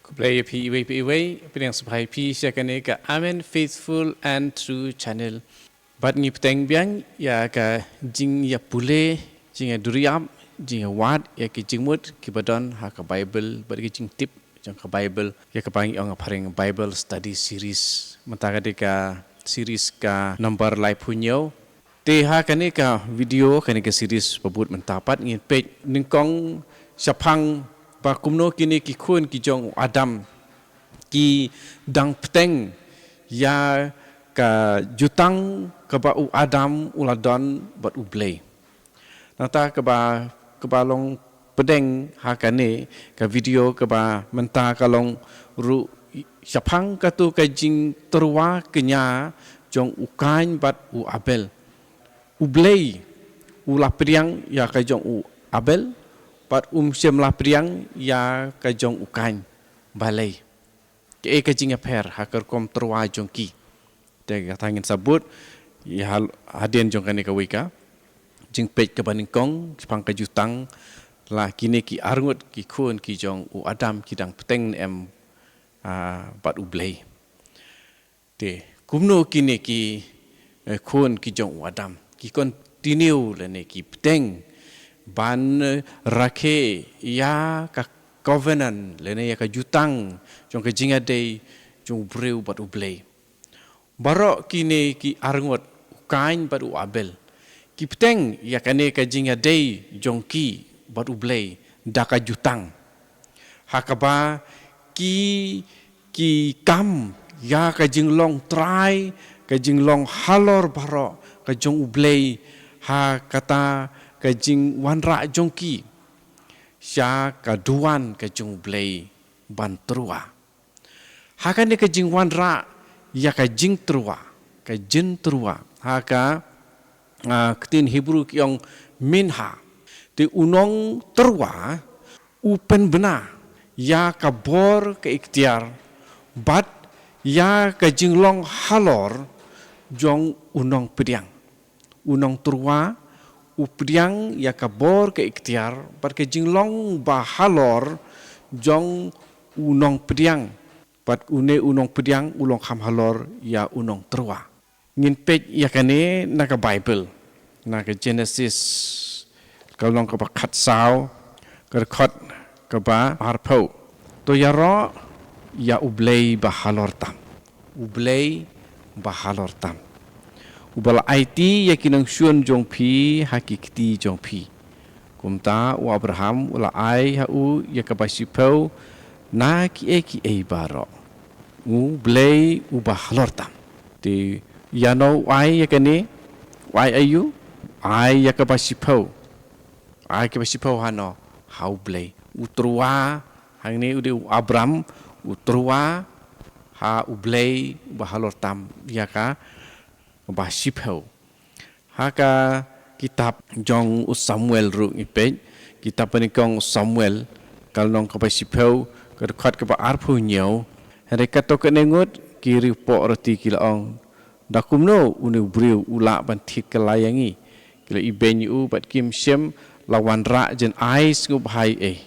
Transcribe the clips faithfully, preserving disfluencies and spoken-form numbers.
Khublei ïa phi iwei pa iwei, pdiang sngewbha ïa phi sha kane ka Amen Faithful and True Channel. Bad ngi bteng biang ïa ka jingïapule, jingïaduriap, jingïawad ïa ki jingmut kiba don ha ka Baibl, bad ki jingtip jong ka Baibl, ïa kaba ngi ong ha phareng Bible Study Series. Mynta ka dei ka series ka number laiphew hynñiew. Te ha kane ka video, kane ka series ba bud mynta pat, ngin peit nyngkong shaphang ba kumno kine ki khun ki jong u Adam ki dang bteng ïa ka jutang kaba u Adam u la don bad U Blei. Nangta kaba, kaba long pdeng ha kane ka video kaba mynta ka long ruh shaphang katu ka jingtyrwa kñia jong u Kain bad u Abel. U Blei u la pdiang ïa ka jong u Abel, bad um shym la pdiang ïa ka jong u Kain. Balei? Kaei ka jingïapher ha ka rukom tyrwa jong ki? Te kata ngin sa bud ïa ha-, hadien jong kane kawei ka jingpeit kaba nyngkong shaphang ka jutang, la kine ki arngut ki khun ki jong u Adam ki dang bteng ne em, ah, bad U Blei. Te kumno kine ki, eh, khun ki jong u Adam ki continue lane ki bteng ban, eh, rakhe ïa ka covenant lane ïa ka jutang jong ka jingïadei jong u briew bad U Blei. Baroh kine ki arngut, u Kain bad u Abel, ki bteng ïa kane ka jingïadei jong ki bad U Blei da ka jutang. Ha kaba ki, ki kam ïa ka jinglong trai, ka jinglong halor baroh ka jong U Blei, ha kata ka jingwanrah jong ki sha ka duwan ka jong U Blei ban tyrwa. Ha kane ka jingwanrah ïa ka jingtyrwa, ka jingtyrwa, ha ka, ah, ktien Hebru ki ong minha. Te u nongtyrwa u pynbna ïa ka bor ka iktiar bad ïa ka jinglong halor jong u nongpdiang. U nongtyrwa u pdiang ïa ka bor ka iktiar bad ka jinglong ba halor jong u nongpdiang, bad une u nongpdiang u long kham halor ïa u nongtyrwa. Ngin peit ïa kane na ka Baibl, na ka Genesis, ka lynnong kaba khatsaw, ka dkhot kaba arphew. To ïaroh ïa U Blei ba halor tam. U Blei ba halor tam, uba la aiti ïa ki nongshun jong phi ha ki kti jong phi. Kumta u Abraham u la ai ha u ïa kaba shiphew na kiei kiei baroh. U Blei uba halor tam. Te ïano u ai ïa kane? U ai aïu? U ai ïa kaba shiphew. Ai kaba shiphew hano? Ha U Blei. U tyrwa, hangne u dei u Abram, u tyrwa ha U Blei uba halor tam ïa kaba shiphew. Ha ka kitab jong u Samuel ruh ngi peit, kitab banyngkong u Samuel, ka lynnong kaba shiphew, ka dkhot kaba arphew hynñiew. Hynrei katto katne ngut ki riewpoh roti ki la ong, da kumno une u briew u lah ban thied kylla ïa ngi? Ki la ibeiñ ïa u bad kim shym la wanrah jynai sngewbha ei ei.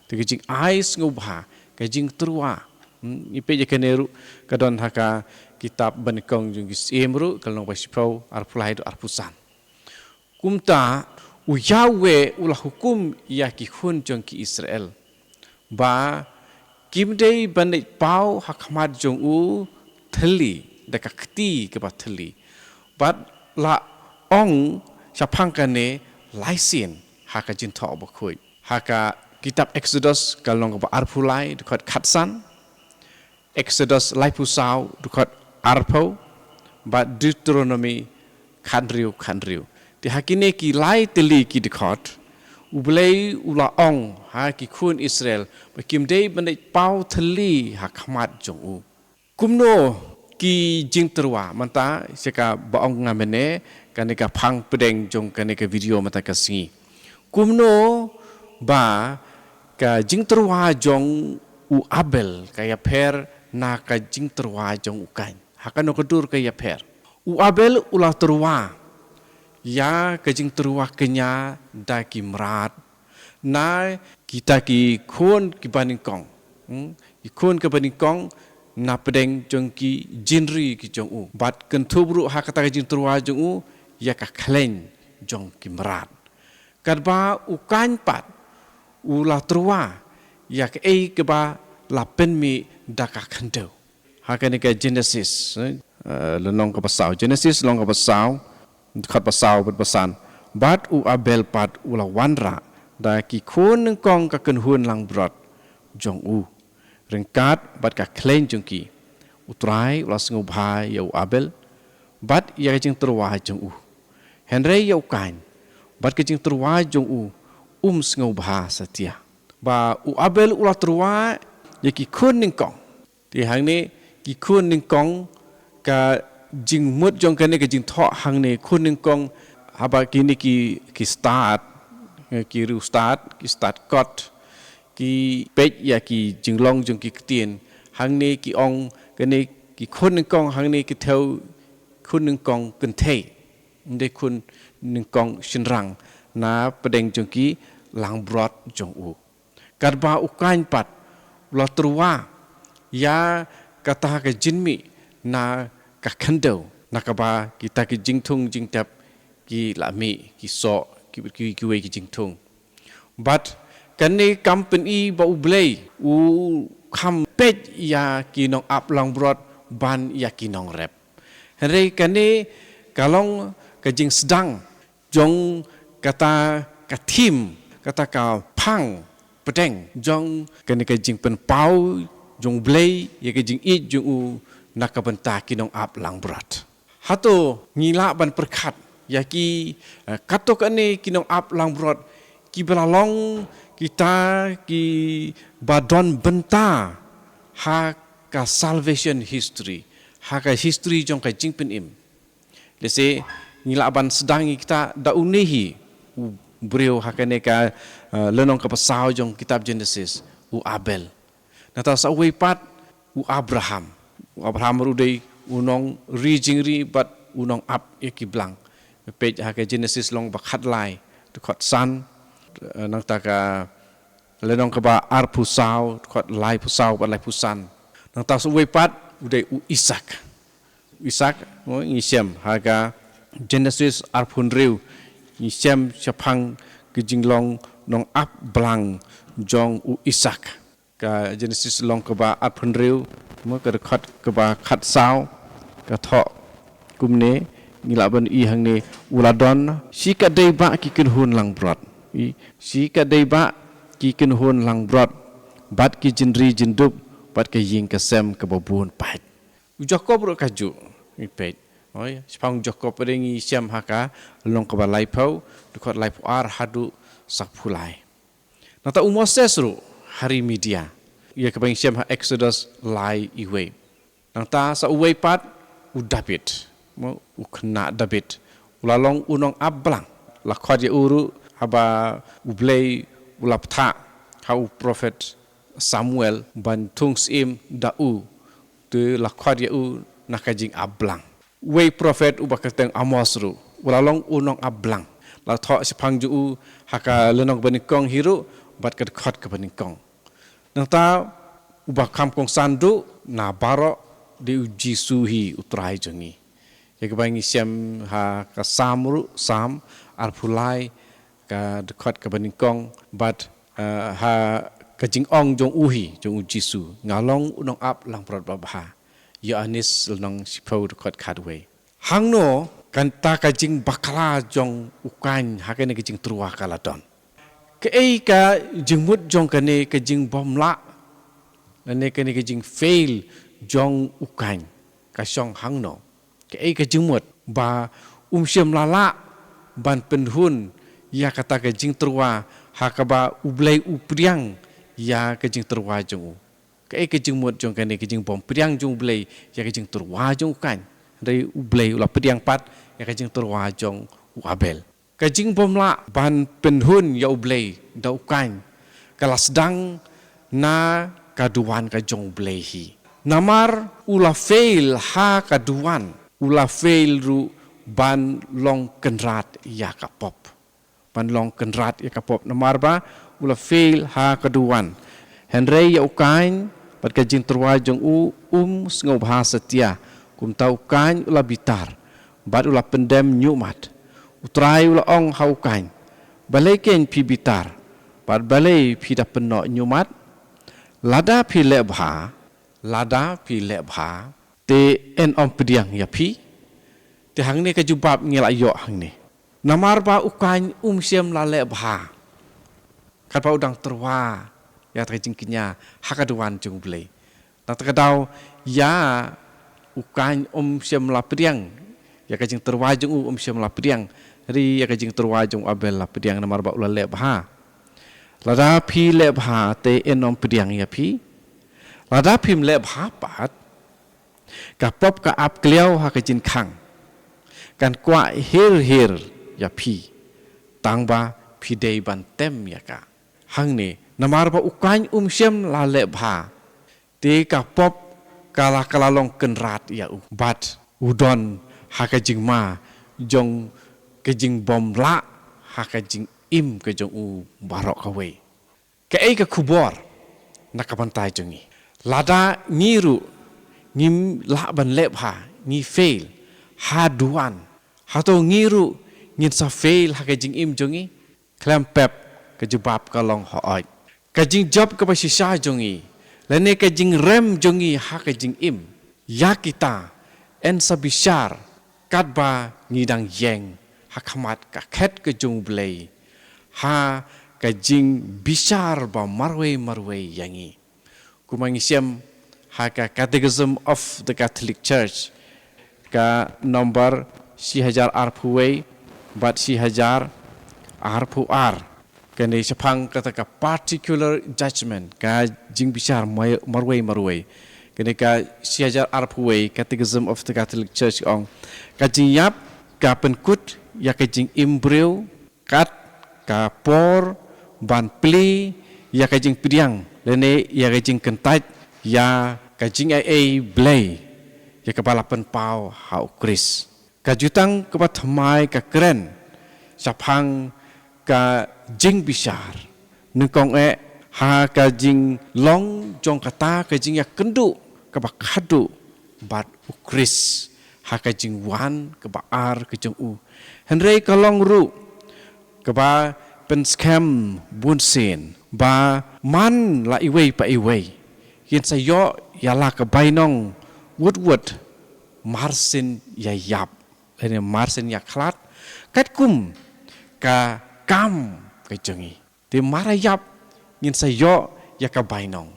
Te ka jingai sngewbha, ka jingtyrwa. Hmm, ngi peit ïa kane ruh ka don ha ka kitab banyngkong jong ki Syiem ruh, ka lynnong ba shiphew, arphew lai haduh arphew san. Kumta u Yahweh u la hukum ïa ki khun jong ki Israel ba kim dei ban leit paw ha khmat jong u thylli, da ka kti kaba thylli. Bad la ong shaphang kane lai sien ha ka Jingthoh Bakhuid. Ha ka kitab Exodus ka lynnong kaba arphew lai, dkhot khatsan, Exodus laiphew saw, dkhot arphew, bad Deuteronomi khathynriew, khathynriew. Te ha kine ki lai tylli ki dkhot, U Blei u la ong ha ki khun Israel ba kim dei ban leit paw thylli ha khmat jong u. Kumno ki jingtyrwa mynta, sha kaba ong nga mynne, kane ka phang pdeng jong kane ka video mynta ka sngi. Kumno ba ka jingtyrwa jong u Abel ka ïapher na ka jingtyrwa jong u Kain? Ha kano ka dur ka ïapher? U Abel u la tyrwa ïa ka jingtyrwa kñia da ki mrad na kita ki khun kiba nyngkong. Hmm? Ki khun kaba nyngkong na pdeng jong ki jingri ki jong u. Bad kynthup ruh ha kata ka jingtyrwa jong u ïa ka khleiñ jong ki mrad. Katba u Kain pat u la tyrwa ïa kaei kaba la pynmih da ka khyndew. Ha kane ka Genesis, eh, eh, lynnong kaba saw. Genesis lynnong kaba saw, dkhot ba saw bad ba san. Bad u Abel pat u la wanrah da ki khun nyngkong ka kynhun langbrot jong u, ryngkat bad ka khleiñ jong ki. U Trai u la sngewbha ïa u Abel bad ïa ka jingtyrwa jong u. Hynrei ïa u Kain bad ka jingtyrwa jong u um sngewbha satia. Ba u Abel u la tyrwa ïa ki khun nyngkong. Te hangne ki khun nyngkong, ka jingmut jong kane ka jingthoh hangne, khun nyngkong, haba kine ki, ki stad, eh, ki riew stad, ki stad kot, ki peit ïa ki jinglong jong ki ktien. Hangne ki ong kane ki khun nyngkong hangne ki thew khun nyngkong kynthei, ym dei khun nyngkong shynrang na pdeng jong ki langbrot jong u. Katba u Kain pat u la tyrwa ïa kata ka jingmih na ka khyndew, na kaba kita ki jingthung jingtep ki la mih, ki soh, ki, ki, kiwei ki jingthung. Bad kane kam pyni ba U Blei u kham peit ïa ki nongap langbrot ban ïa ki nongrep. Hynrei kane ka long ka jingsdang jong kata ka thim, kata ka phang pdeng jong kane ka jingpynpaw jong U Blei ïa ka jingïeit jong u na ka bynta ki nongap langbrot. Hato ngi lah ban pyrkhat ïa ki, eh, katto katne ki nongap langbrot kiba la long kita kiba don bynta ha ka salvation history, ha ka history jong ka jingpynim. Lehse ngi lah ban sdang ïa kita da une hi u briew ha kane ka, eh, lynnong kaba saw jong kitab Genesis, u Abel. Nangta sa uwei pat u Abraham. U Abraham ruh u dei u nongri jingri bad u nongap ïa ki blang. Peit ha ka Genesis lynnong ba khatlai, dkhot san, eh, nangta ka lynnong kaba arphew saw, dkhot laiphew saw bad laiphew san. Nangta sa uwei pat u dei u Isak. U Isak, mo, ngi shem ha ka Genesis arphew hynriew, ngi shem shaphang ka jinglong nongap blang jong u Isak. Ka Genesis lynnong kaba arphew hynriew, mo, ka dkhot kaba khatsaw, ka thoh kumne, ngi lah ban i hangne, u la don shi kadei ba ki kynhun langbrot. I, shi kadei ba ki kynhun langbrot, bad ki jingri jingdup, bad ka ïing ka sem kaba bun paid. U Jakob ruh kajuh, ngi peit. Oi, shaphang u Jakob pat ngi shem ha ka lynnong kaba laiphew, dkhot laiphew ar haduh saphew lai. Nangta u Moses ruh ha ri Midia, ïa kaba ngi shem ha Exodus lai, uwei. Nangta sa uwei pat u David, mo, u khynnah David. U la long u nongap blang. La khot ïa u ruh haba U Blei u la bthah ha u prophet Samuel ban thung syiem da u. Te la khot ïa u na ka jingap blang. Uwei prophet uba kyrteng Amos ruh u la long u nongap blang. La thoh shaphang jong u ha ka lynnong banyngkong hi ruh bad ka dkhot kaba nyngkong. Nangta uba kham kongsan duh na baroh dei u Jisu hi, u Trai jong ngi. Ïa kaba ngi shem ha ka Salm ruh, Salm arphew lai, ka dkhot kaba nyngkong, bad, eh, ha ka jingong jong u hi, jong u Jisu, nga long u nongap langbrot babha. Ïoannis lynnong shiphew, dkhot khatwei. Hangno kata ka jingbakla jong u Kain ha kane ka jingtyrwa ka la don? Kaei ka jingmut jong kane ka jingbymlah, lane kane ka jingfail jong u Kain, ka shong hangno? Kaei ka jingmut ba um shym la lah ban pynhun ïa kata ka jingtyrwa ha kaba U Blei u pdiang ïa ka jingtyrwa jong u? Kaei ka jingmut jong kane ka jingbym pdiang jong U Blei ïa ka jingtyrwa jong u Kain, hynrei U Blei u la pdiang pat ïa ka jingtyrwa jong u Abel? Ka jingbymlah ban pynhun ïa U Blei da u Kain ka la sdang na ka duwan ka jong U Blei hi. Namar u la fail ha ka duwan, u la fail ruh ban long kynrad ïa ka pop. Ban long kynrad ïa ka pop namar ba u la fail ha ka duwan. Hynrei ïa u Kain Bad ka jingtyrwa jong u um sngewbha satia, kumta u Kain u la bitar, bad u la pyndem ñiuhmat. U Trai u la ong ha u Kain, balei kein phi bitar, bad balei phi da pynnoh ñiuhmat? Lada phi leh bha, lada phi leh bha, te yn ym pdiang ïa phi. Te hangne ka jubab ngi la ïoh hangne. Namar ba u Kain um shym la leh bha. Katba u dang tyrwa ïa ka jingkñia ha ka duwan jong u Blei. Na kata ka daw ïa u Kain um shym la pdiang ïa ka jingtyrwa jong u, um shym la pdiang. Hynrei ïa ka jingtyrwa jong u Abel la pdiang namar ba u la leh bha. Lada phi leh bha te yn ym pdiang ïa phi. Lada phim leh bha pat, ka pop ka ap kliaw ha ka jingkhang, kan kwah hir hir ïa phi, tang ba phi dei ban tem ïa ka. Hangne, namar ba u Kain um shym la leh bha, te ka pop ka la, ka la long kynrad ïa u. Bad u don ha ka jingma jong ka jingbym lah ha ka jingim ka jong u baroh kawei. Kaei ka khubor na ka bynta jong ngi? Lada ngi ruh ngim lah ban leh bha, ngi fail ha duwan, hato ngi ruh ngin sa fail ha ka jingim jong ngi? Khlem pep, ka jubab ka long hooid. Ka jingjop kaba shisha jong ngi, lane ka jingrem jong ngi ha ka jingim, ïa kita yn sa bishar katba ngi dang ïeng ha khmat ka khet ka jong u Blei, ha ka jingbishar ba marwei marwei ïa ngi. Kumba ngi shem ha ka Catechism of the Catholic Church, ka number shi hajar arphew wei bad shi hajar arphew ar. Kane shaphang kata ka particular judgment, ka jingbishar mar-, marwei marwei. Kane ka shi hajar arphew wei, Catechism of the Catholic Church ong, ka jingïap ka pynkut ïa ka jingim briew, kat ka por ban plie ïa ka jingpdiang lane ïa ka jingkyntait ïa ka jingaiei Blei, ïa kaba la pynpaw ha u Khrist. Ka Jutang kaba Thymmai ka kren shaphang ka jingbishar, nyngkong eh ha ka jinglong jong kata ka jingïakynduh kaba khadduh bad u Khrist ha ka jingwan kaba ar ka jong u. Hynrei ka long ruh kaba pynskhem bunsien ba man la iwei pa iwei kin sa ïoh ïa la ka bainong wut wut marsien ïa ïap, lane marsien ïa khlad, katkum ka kam ka jong ngi. Te mar ïap ngin sa ïoh ïa ka bainong.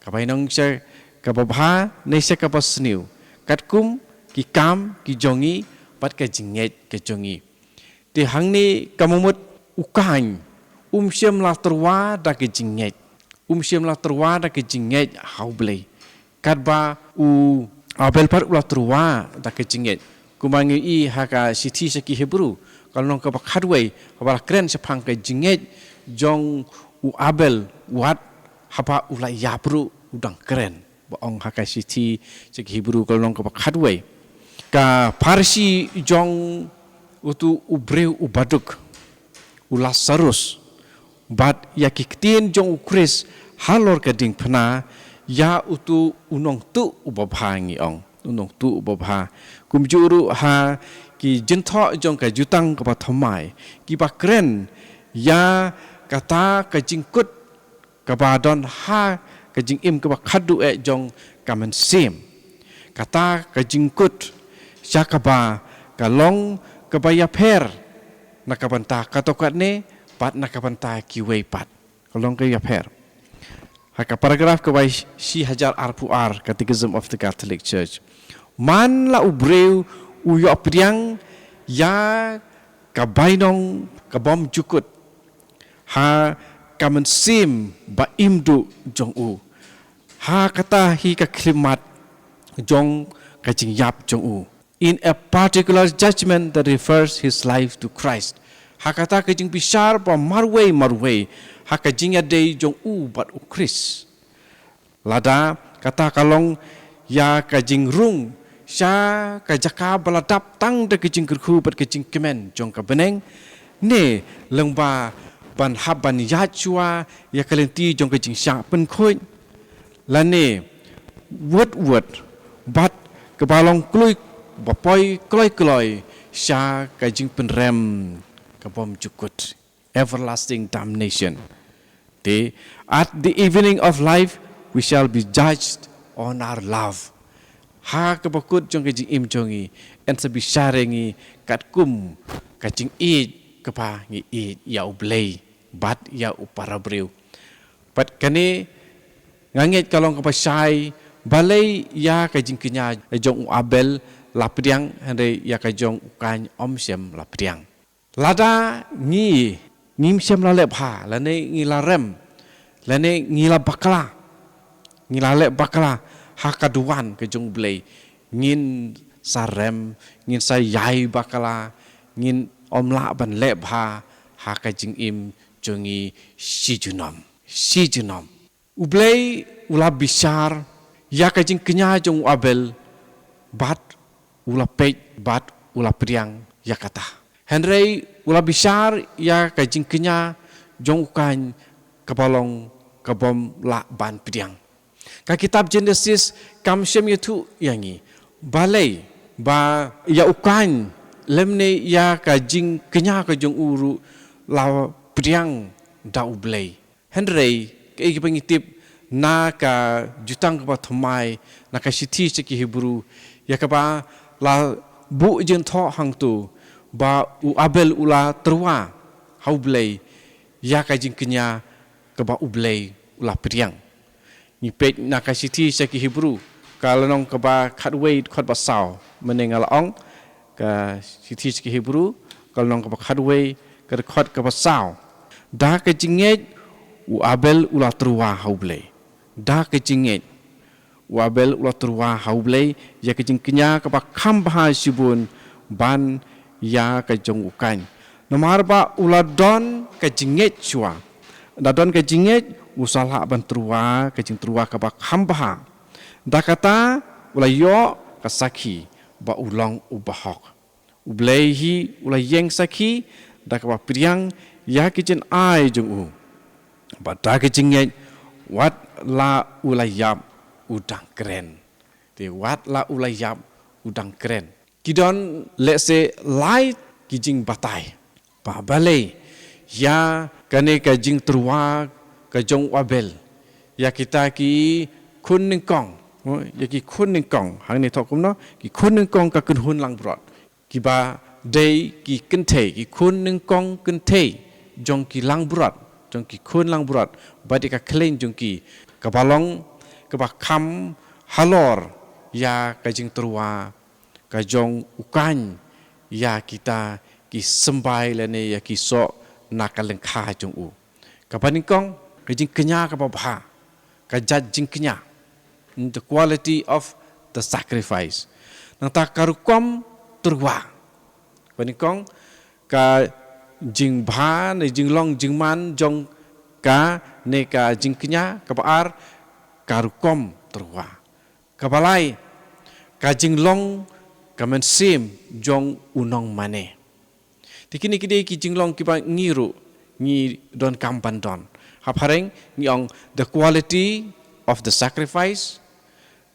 Ka bainong sha kaba bha ne sha kaba sniew, katkum ki kam ki jong ngi bad ka jingngeit ka jong ngi. Te hangne ka mut u Kain um shym la tyrwa da ka jingngeit. Um shym la tyrwa da ka jingngeit ha u Blei. Katba u Abel pat u la tyrwa da ka jingngeit. Kumba ngi i ha ka shithi sha ki Hebru, ka lynnong kaba khadwei, haba la kren shaphang ka jingngeit jong u Abel wat haba u la ïap ruh u dang kren. Ba ong ha ka shithi sha ki Hebru ka lynnong kaba khadwei. Ka pharshi jong utu u briew u baduk, u Lasarus, bad ïa ki ktien jong u Khrist halor ka diengphna ïa utu u nongtuh uba bha ngi ong. U nongtuh uba bha. Kumjuh ruh ha ki jingthoh jong ka Jutang kaba Thymmai, kiba kren ïa kata ka jingkut kaba don ha ka jingim kaba khadduh eh jong ka mynsiem. Kata ka jingkut sha kaba ka long kaba ïapher na ka bynta kato katne bad na ka bynta kiwei pat. Ka long ka ïapher. Ha ka paragraph kaba shi hajar arphew ar, Catechism of the Catholic Church. Man la u briew u ïoh pdiang ïa ka bainong kabym jukut ha ka mynsiem ba im duh jong u, ha kata hi ka khyllipmat jong ka jingïap jong u. In a particular judgment that refers his life to Christ. Ha kata ka jingbishar ba marwei marwei ha ka jingïadei jong u bad u Khrist. Lada kata ka long ïa ka jingrung sha ka jaka ba la dap tang da ka jingkyrkhu bad ka jingkmen jong ka bneng, ne lyngba ban hap ban ïaid shuwa ïa ka lynti jong ka jingshah pynkhuid. lane wut wut, bad kaba long kloi, ba poi kloi kloi sha ka jingpynrem ka bym jukut, everlasting damnation. Te, at the evening of life, we shall be judged on our love. Ha kaba kut jong ka jingim jong ngi, yn sa bishar ïa ngi katkum ka jingïeit kaba ngi ïeit ïa U Blei bad ïa u para briew. Bad kane nga ngeit ka long kaba shai, balei ïa ka jingkñia jong u Abel la pdiang, hynrei ïa ka jong u Kain ym shym la pdiang. Lada ngi, ngim shym la leh bha, lane ngi la rem, lane ngi la bakla, ngi la leh bakla ha ka duwan ka jong U Blei, ngin sa rem, ngin sa ïai bakla, ngin ym lah ban leh bha ha ka jingim jong ngi shi junom, shi junom. U Blei u la bishar ïa ka jingkñia jong u Abel, bad u la peit, bad u la pdiang ïa kata. Hynrei u la bishar ïa ka jingkñia jong u Kain kaba long ka bym lah ban pdiang. Ka kitab Genesis kam shym ïathuh ïa ngi balei ba ïa u Kain lymne ïa ka jingkñia ka jong u ruh la pdiang da U Blei. Hynrei, kaei kaba ngi tip na ka Jutang kaba Thymmai, na ka Shithi sha ki Hebru, ïa kaba la buh jingthoh hangto, ba u Abel u la tyrwa ha U Blei ïa ka jingkñia kaba U Blei u la pdiang. Ngi peit na ka Shithi sha ki Hebru, ka lynnong kaba khatwei, dkhot ba saw, mynne nga la ong, ka Shithi sha ki Hebru, ka lynnong kaba khatwei, ka dkhot kaba saw. Da ka jingngeit u Abel u la tyrwa ha U Blei. Da ka jingngeit u Abel u la tyrwa ha U Blei ïa ka jingkñia kaba kham bha shibun ban ïa ka jong u Kain. Namar ba u la don ka jingngeit shuwa. Da don ka jingngeit, u sa lah ban tyrwa ka jingtyrwa kaba kham bha. Da kata u la ïoh ka sakhi ba u long u bahok. U Blei hi u la ïeng sakhi da kaba pdiang ïa ki jingaiei jong u. Bad da ka jingngeit, wat la u la ïap, u dang kren. Te wat la u la ïap, u dang kren. Ki don lehse lai ki jingbatai. Ba balei ïa kane ka jingtyrwa ka jong u Abel, ïa kita ki khun nyngkong. Oh, ïa ki khun nyngkong. Hangne thoh kumno, ki khun nyngkong ka kynhun langbrot. Kiba dei ki kynthei, ki khun nyngkong kynthei jong ki langbrot, jong ki khun langbrot, bad ïa ka khleiñ jong ki, kaba long kaba kham halor ïa ka jingtyrwa ka jong u Kain ïa kita ki symbai lane ïa ki soh na ka lyngkha jong u. Kaba nyngkong, ka jingkñia kaba bha, ka jait jingkñia, the quality of the sacrifice. Nangta ka rukom tyrwa. Kaba nyngkong, ka jingbha ne jinglong jingman jong kane ka jingkñia, kaba ar, ka rukom tyrwa. Kaba lai, ka jinglong ka mynsiem jong u nongmane. Te kine ki dei ki jinglong kiba ngi ruh ngi donkam ban don. Ha phareng ngi ong the quality of the sacrifice,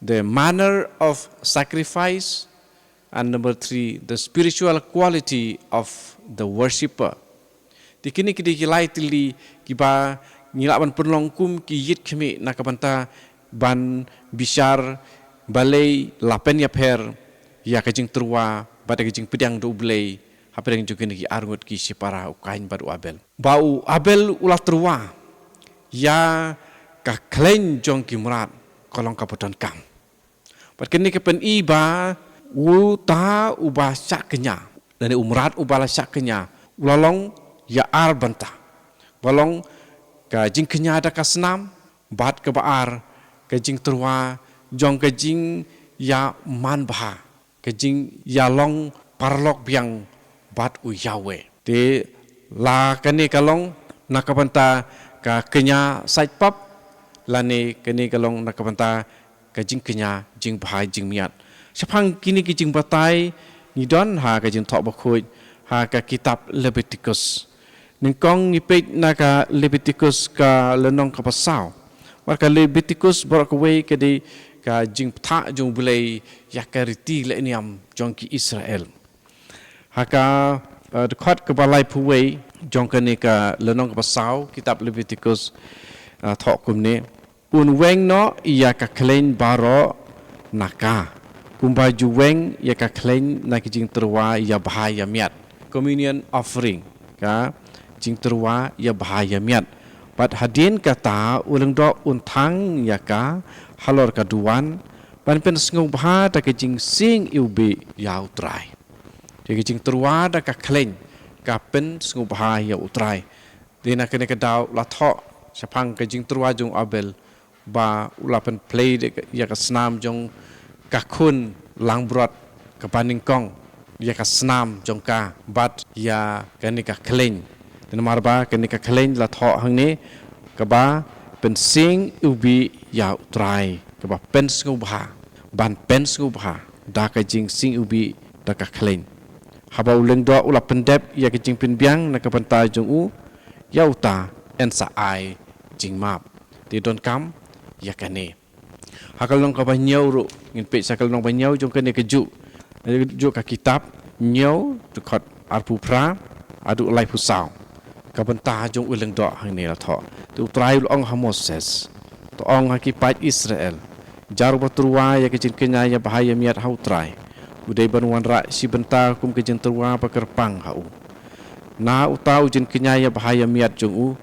the manner of sacrifice, and number three, the spiritual quality of the worshipper. Te kine ki dei ki lai tylli kiba ngi lah ban pynlong kum ki ïit khmih na ka bynta ban bishar balei la pynïapher ïa ka jingtyrwa bad ka jingpdiang da U Blei hapdeng jong kine ki arngut ki shipara, u Kain bad u Abel. Ba u Abel u la tyrwa ïa ka khleiñ jong ki mrad, ka long kaba donkam. Bad kane ka pyni ba uta uba shah kñia, lane u mrad uba la shah kñia, u la long ïa ar bynta. Ba long ka jingkñia da ka snam, bad kaba ar ka jingtyrwa jong ka jingïaman bha, ka jingïalong paralok biang bad u Yahweh. Te la kane ka long na ka bynta ka kñia sait pap, lane kane ka long na ka bynta ka jingkñia jingbha jingmiat. Shaphang kine ki jingbatai ngi don ha ka Jingthoh Bakhuid, ha ka kitab Leviticus. Nyngkong ngi peit na ka Leviticus ka lynnong kaba saw, Bad ka Leviticus baroh kawei ka dei ka jingpynthah jong U Blei ïa ka riti leh niam jong ki Israel. Ha ka, eh, dkhot kaba laiphew wei jong kane ka lynnong kaba saw kitab Leviticus, eh, thoh kumne: Un weng noh ïa ka khleiñ baroh na ka, kumba ju weng ïa ka khleiñ na ki jingtyrwa ïa bha ïa miat, communion offering, ka jingtyrwa ïa bha ïa miat. Bad hadien kata u lyngdoh un thang ïa ka halor ka duwan, ban pynsngewbha da ka jingsing iwbih ïa U Trai. Te ka jingtyrwa da ka khleiñ ka pynsngewbha ïa U Trai. Te na kane ka daw la thoh shaphang ka jingtyrwa jong u Abel, ba u la pynplei ïa ka snam jong ka khun langbrot kaba nyngkong, ïa ka snam jong ka, bad ïa kane ka khleiñ. Te namar ba kane ka khleiñ la thoh hangne kaba pynsing iwbih ïa U Trai, kaba pynsngewbha, ban pynsngewbha da ka jingsing iwbih da ka khleiñ. Haba u lyngdoh u la pyndep ïa ka jingpynbiang na ka bynta jong u, ïa uta yn sa ai jingmap. Te donkam ïa kane. Ha ka lynnong kaba hynñiew ruh, ngin peit sa ka lynnong ba hynñiew jong kane ka juh, eh, juh ka kitab, hynñiew, dkhot arphew phra haduh laiphew saw. Ka bynta jong u lyngdoh hangne la thoh. Te U Trai u la ong ha Moses: To ong ha ki paid Israel: Jar uba tyrwa ïa ka jingkñia ïa bha ïa miat ha U Trai, u dei ban wanrah shi bynta kum ka jingtyrwa ba kyrpang ha u. Na uta u jingkñia ïa bha ïa miat jong u,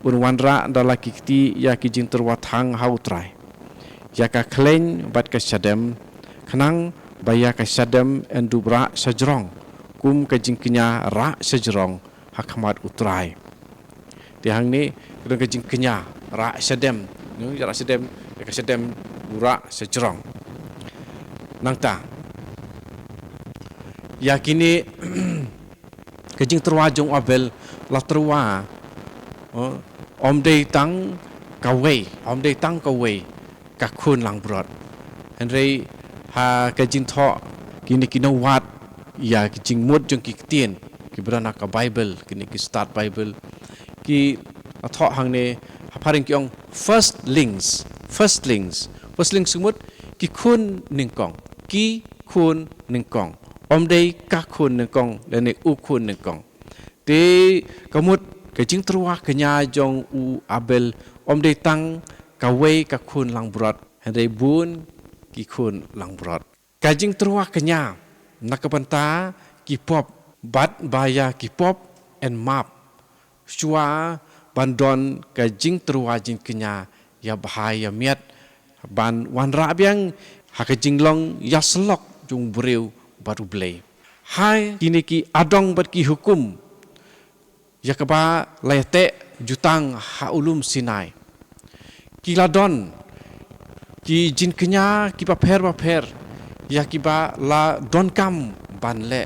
un wanrah da la ki kti ïa ki jingtyrwa thang ha U Trai, ïa ka khleiñ bad ka shadem, khnang ba ïa ka shadem yn dup rah shajrong, kum ka jingkñia rah shajrong ha khmat U Trai. Te hangne ka don ka jingkñia rah shadem, ne, rah shadem, ïa ka shadem u rah shajrong. Nangta ïa kine ka jingtyrwa jong u Abel la tyrwa, eh, ym dei tang kawei, ym dei tang kawei ka khun langbrot. Hynrei ha ka jingthoh kine ki nongwad ïa ki jingmut jong ki ktien kiba don ha ka Baibl, kine ki stad Baibl, ki la thoh hangne, ha phareng ki ong firstlings, firstlings. Firstlings ka mut ki khun nyngkong, ki khun nyngkong. Ym dei ka khun nyngkong lane u khun nyngkong. Te ka mut ka jingtyrwa kñia jong u Abel ym dei tang kawei ka khun langbrot, hynrei bun ki khun langbrot. Ka jingtyrwa kñia na ka bynta ki pop, bad ba ïa ki pop yn map, shuwa ban don ka jingtyrwa jingkñia ïa bha ïa miat, ban wanrah biang ha ka jinglong ïasyllok jong u briew bad U Blei. Ha kine ki adong bad ki hukum ïa kaba la ïateh jutang ha u lum Sinai, ki la don ki jingkñia kiba pher bapher ïa kiba la donkam ban leh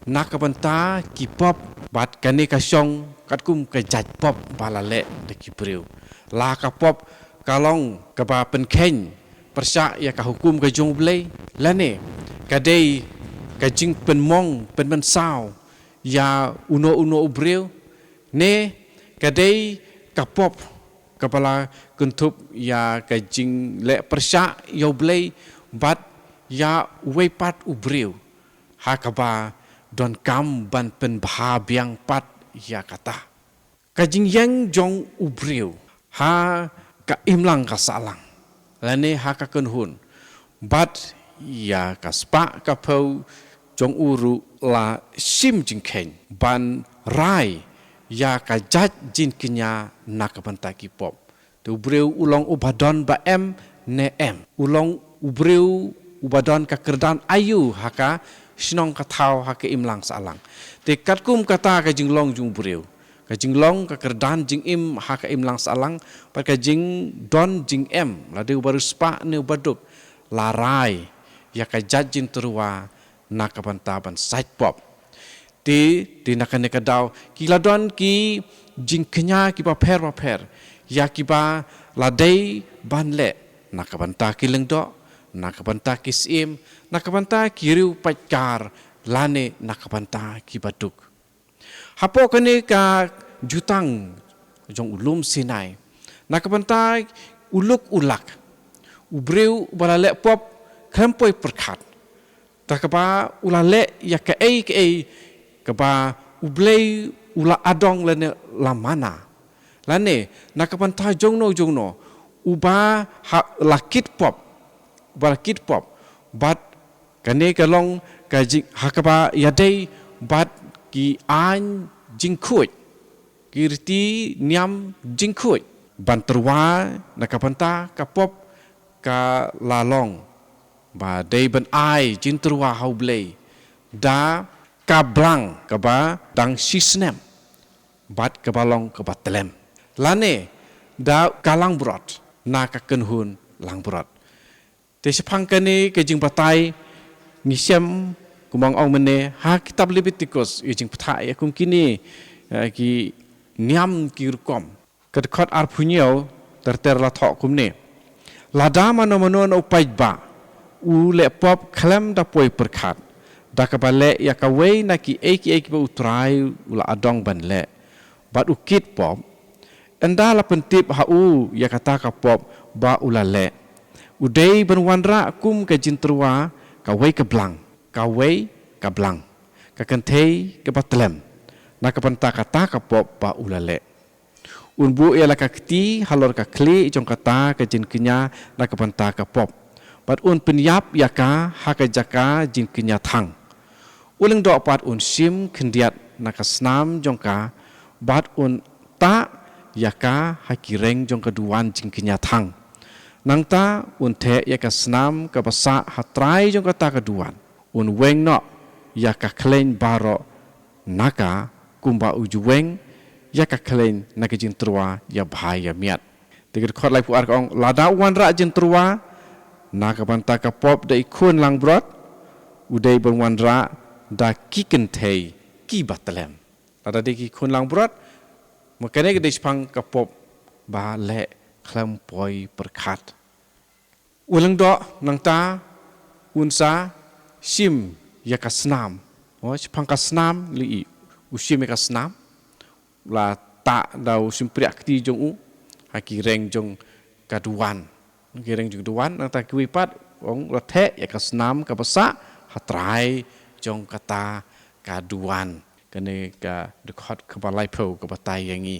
na ka bynta ki pop, bad kane ka shong katkum ka jait pop ba la leh da ki briew. La ka pop ka long kaba pynkheiñ pyrshah ïa ka hukum ka jong U Blei, lane ka dei ka jingpynmong pynmynsaw ïa uno uno u briew, ne ka dei ka pop kaba la kynthup ïa ka jingleh pyrshah ïa U Blei bad ïa uwei pat u briew, ha kaba donkam ban pynbha biang pat ïa kata. Ka jingïeng jong u briew ha ka imlang ka sahlang, lane ha ka kynhun, bad ïa ka spah ka phew jong u ruh la shim jingkheiñ ban rai ïa ka jait jingkñia na ka bynta ki pop. Te u briew u long uba don ba em ne em. U long u briew uba don ka kyrdan aïu ha ka shnong ka thaw ha ka imlang sahlang. Te katkum kata ka jinglong jong u briew, ka jinglong ka kyrdan jingim ha ka imlang sahlang, bad ka jingdon jingem, lada uba riewspah ne uba duk, la rai ïa ka jait jingtyrwa na ka bynta ban sait pop. Te, te na kane ka daw ki la don ki jingkñia kiba pher bapher ïa kiba la dei ban leh na ka bynta ki lyngdoh, na ka bynta ki syiem, na ka bynta ki riewpaidkar, lane na ka bynta kiba duk. Hapoh kane ka jutang jong u lum Sinai, na ka bynta u luk u lak, u briew uba la leh pop khlem poi pyrkhat, da kaba u la leh ïa kaei kaei kaba U Blei u la adong lane la mana. Lane, na ka bynta jongno jongno, uba ha la kit pop, uba la kit pop, bad kane ka long ka jing, ha kaba ïadei bad ki aiñ jingkhuid, ki riti niam jingkhuid. Ban tyrwa na ka bynta ka pop ka la long ba dei ban ai jingtyrwa ha U Blei da ka blang kaba dang shisnem bad kaba long kaba tlem, lane da ka langbrot na ka kynhun langbrot. Te shaphang kane ka jingbatai ngi shem, kumba nga ong mynne, ha kitab Leviticus, i jingpyntha ïa kum kine, eh, ki niam ki rukom. Ka dkhot arphew hynñiew ter ter la thoh kumne: Lada mano mano na u paidbah u leh pop khlem da poi pyrkhat, da kaba leh ïa kawei na kiei kiei kiba U Trai u la adong ban leh, bad u kit pop, ynda la pyntip ha u ïa kata ka pop ba u la leh, u dei ban wanrah kum ka jingtyrwa kawei ka blang, kawei ka blang, ka kynthei kaba tlem, na ka bynta kata ka pop ba u la leh. Un buh ïa la ka kti halor ka khlieh jong kata ka jingkñia na ka bynta ka pop, bad un pynïap ïa ka ha ka jaka jingkñia thang. U lyngdoh pat un shim khyndiat na ka snam jong ka, bad un tah ïa ka ha ki reng jong ka duwan jingkñia thang. Nangta un theh ïa ka snam kaba sah ha trai jong kata ka duwan. Un weng noh ïa ka khleiñ baroh na ka, kumba u ju weng ïa ka khleiñ na ka jingtyrwa ïa bha ïa miat. Te ka dkhot laiphew ar ka ong: Lada u wanrah jingtyrwa na ka bynta ka pop da i khun langbrot, u dei ban wanrah da ki kynthei kiba tlem. Lada dei ki khun langbrot, ma kane ka dei shaphang ka pop ba leh khlem poi pyrkhat. U lyngdoh nangta un sa shim ïa ka snam. Oh, shaphang ka snam lei, u shim ïa ka snam, la tah da u shympriah kti jong u ha ki reng jong ka duwan. Ki reng jong ka duwan, nangta kiwei pat, ong, la theh ïa ka snam kaba sah ha trai jong kata ka duwan. Kane ka dkhot kaba laiphew ka batai ïa ngi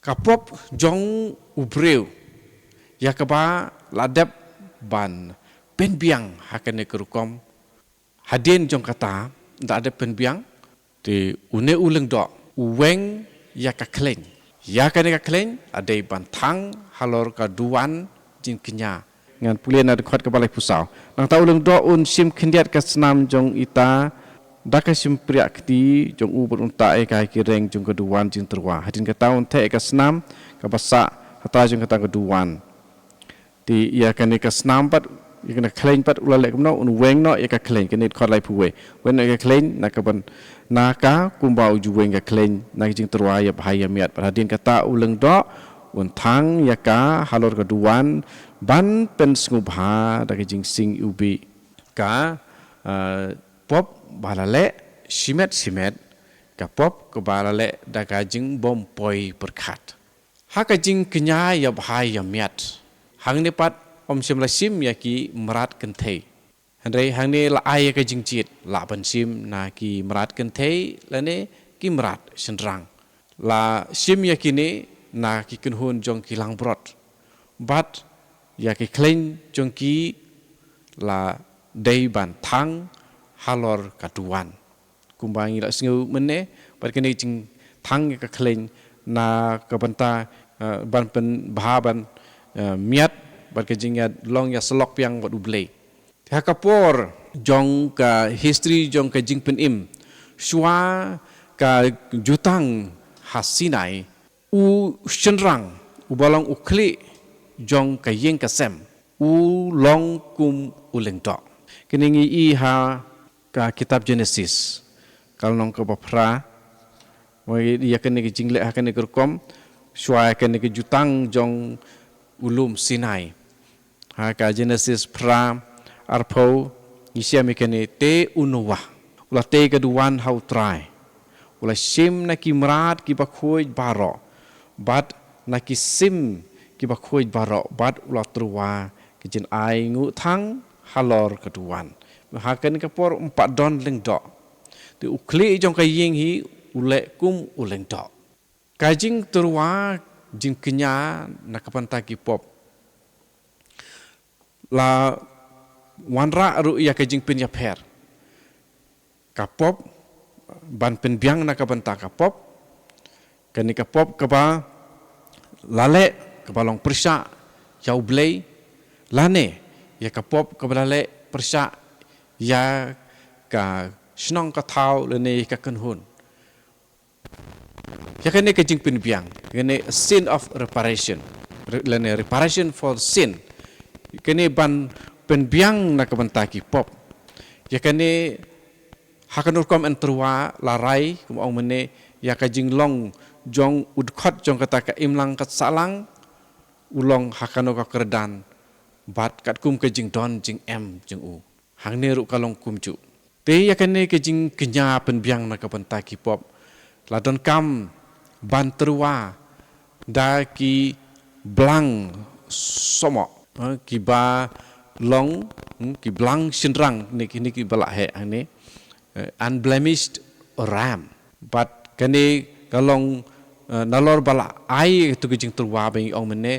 ka pop jong u briew ïa kaba la dep ban pynbiang ha kane ka rukom. Hadien jong kata, da dep pynbiang, te une u lyngdoh u weng ïa ka khleiñ. Ïa kane ka khleiñ la dei ban thang halor ka duwan jingkñia. Ngan pule na dkhot kaba laiphew saw. Nangta u lyngdoh un shim khyndiat ka snam jong ita da ka shympriah kti jong u, bad un tah ïa ka ha ki reng jong ka duwan jingtyrwa. Hadien kata un theh ïa ka snam kaba sah ha trai jong kata ka duwan. Te ïa kane ka snam pat, ïa kane ka khleiñ pat u la leh kumno, un weng noh ïa ka khleiñ, kane dkhot laiphew wei. Weng noh ïa ka khleiñ na ka byn, na ka kumba u ju weng ïa ka khleiñ na ka jingtyrwa ïa bha ïa miat. Bad hadien kata u lyngdoh un thang ïa ka halor ka duwan ban pynsngewbha da ka jingsing iwbih. Ka, eh, pop ba la leh shimet shimet, ka pop kaba la leh da ka jingbym poi pyrkhat. Ha ka jingkñia ïa bha ïa miat, hangne pat ym shym la shim ïa ki mrad kynthei. Hynrei hangne la ai ïa ka jingjied, lah ban shim na ki mrad kynthei lane ki mrad shynrang. La shim ïa kine na ki kynhun jong ki langbrot. Bad ïa ki khleiñ jong ki la dei ban thang halor ka duwan. Kumba ngi la sngew mynne, bad kane ka jingthang ïa ka khleiñ na ka bynta, eh, ban pynbha ban, eh, miat, bad ka jingïalong ïasyllok biang bad U Blei. Te ha ka por jong ka history jong ka jingpynim, shuwa ka jutang ha Sinai, u shynrang uba long u khlieh jong ka ïing ka sem u long kum u lyngdoh. Kine ngi i ha ka kitab Genesis, ka lynnong kaba phra. Wa ïa kane ka jingleh ha kane ka rukom, shuwa ïa kane ka jutang jong u lum Sinai. Ha ka Genesis phra arphew, ngi shem ïa kane: Te u Noah u la tei ka duwan ha U Trai, u la shim na ki mrad kiba khuid baroh, bad na ki sim ki bakhuid baroh bad u la tyrwa ka jingai nguh thang halor ka duwan. Ha kane ka por um pat don lyngdoh. Te u khlieh jong ka ïing hi u leh kum u lyngdoh. Ka jingtyrwa jingkñia na ka bynta ki pop la wanrah ruh ïa ka jingpynïapher. Ka pop, ban pynbiang na ka bynta ka pop, kane ka pop kaba la leh kaba long pyrshah ïa U Blei, lane ïa ka pop kaba la leh pyrshah ïa ka shnong ka thaw lane ïa ka kynhun. Ïa kane ka jingpynbiang, kane sin of reparation, re-, lane reparation for sin. Kane ban pynbiang na ka bynta ki pop. Ïa kane ha kano rukom yn tyrwa, la rai, kum ong mynne, ïa ka jinglong jong u dkhot jong kata ka imlang ka sahlang, u long ha kano ka kyrdan, bad katkum ka jingdon jingem jong u. Hangne ruh ka long kumjuh. Te ïa kane ka jingkñia pynbiang na ka bynta ki pop la donkam ban tyrwa da ki blang sohmoh, eh, kiba long, hmm, ki blang shynrang ne ki, ne kiba la heh hangne, eh, unblemished ram. Bad kane ka long, eh, nalor ba la ai tu ka jingtyrwa ba ngi ong mynne,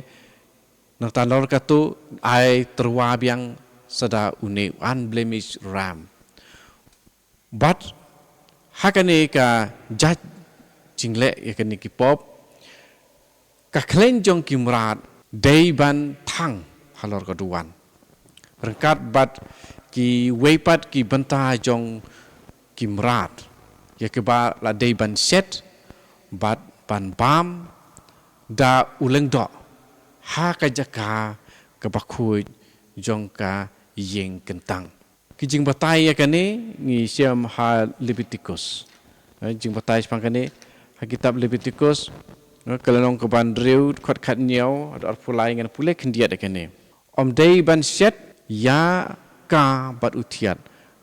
nangta nalor katu ai tyrwa biang sa da une u unblemished ram. Bad ha kane ka jait jingleh ïa kane ki pop, ka khleiñ jong ki mrad dei ban thang halor ka duwan. Ryngkat bad kiwei pat ki bynta jong ki mrad, ïa kiba la dei ban shet bad ban bam da u lyngdoh ha ka jaka kaba khuid jong ka ïing kyntang. Ki jingbatai ïa kane ngi shem ha Leviticus. Eh, jingbatai shaphang kane ha kitab Leviticus, eh, ka lynnong kaba hynriew, dkhot khathynñiew haduh arphew lai, ngan pule khyndiat ïa kane. Ym dei ban shet ïa ka bad u thiat.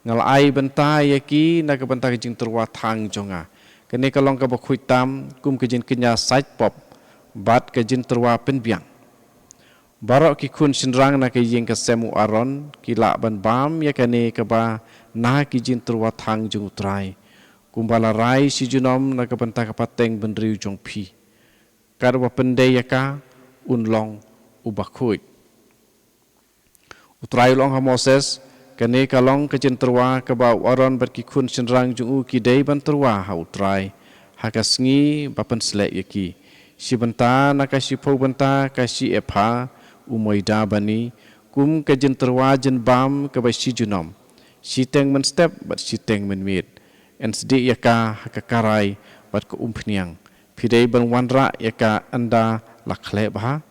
Nga la ai bynta ïa ki na ka bynta ka jingtyrwa thang jong nga. Kane ka long kaba khuid tam kum ka jingkñia sait pop bad ka jingtyrwa pynbiang. Baroh ki khun shynrang na ka ïing ka sem u Aaron ki lah ban bam ïa kane kaba na ki jingtyrwa thang jong U Trai, kumba la rai shi junom na ka bynta ka pateng bynriew jong phi. Katba pyndei ïa ka, un long uba khuid. U Trai u la ong ha Moses, kane ka long ka jingtyrwa kaba u Aaron bad ki khun shynrang jong u ki dei ban tyrwa ha U Trai ha ka sngi ba pynsleh ïa ki. Shi bynta na ka shiphew bynta ka shi epha u moida bani, kum ka jingtyrwa jingbam kaba shi junom, shiteng mynstep bad shiteng mynmiet. Yn sdieh ïa ka ha ka karai bad ka umphniang. Phi dei ban wanrah ïa ka ynda la khleh bha,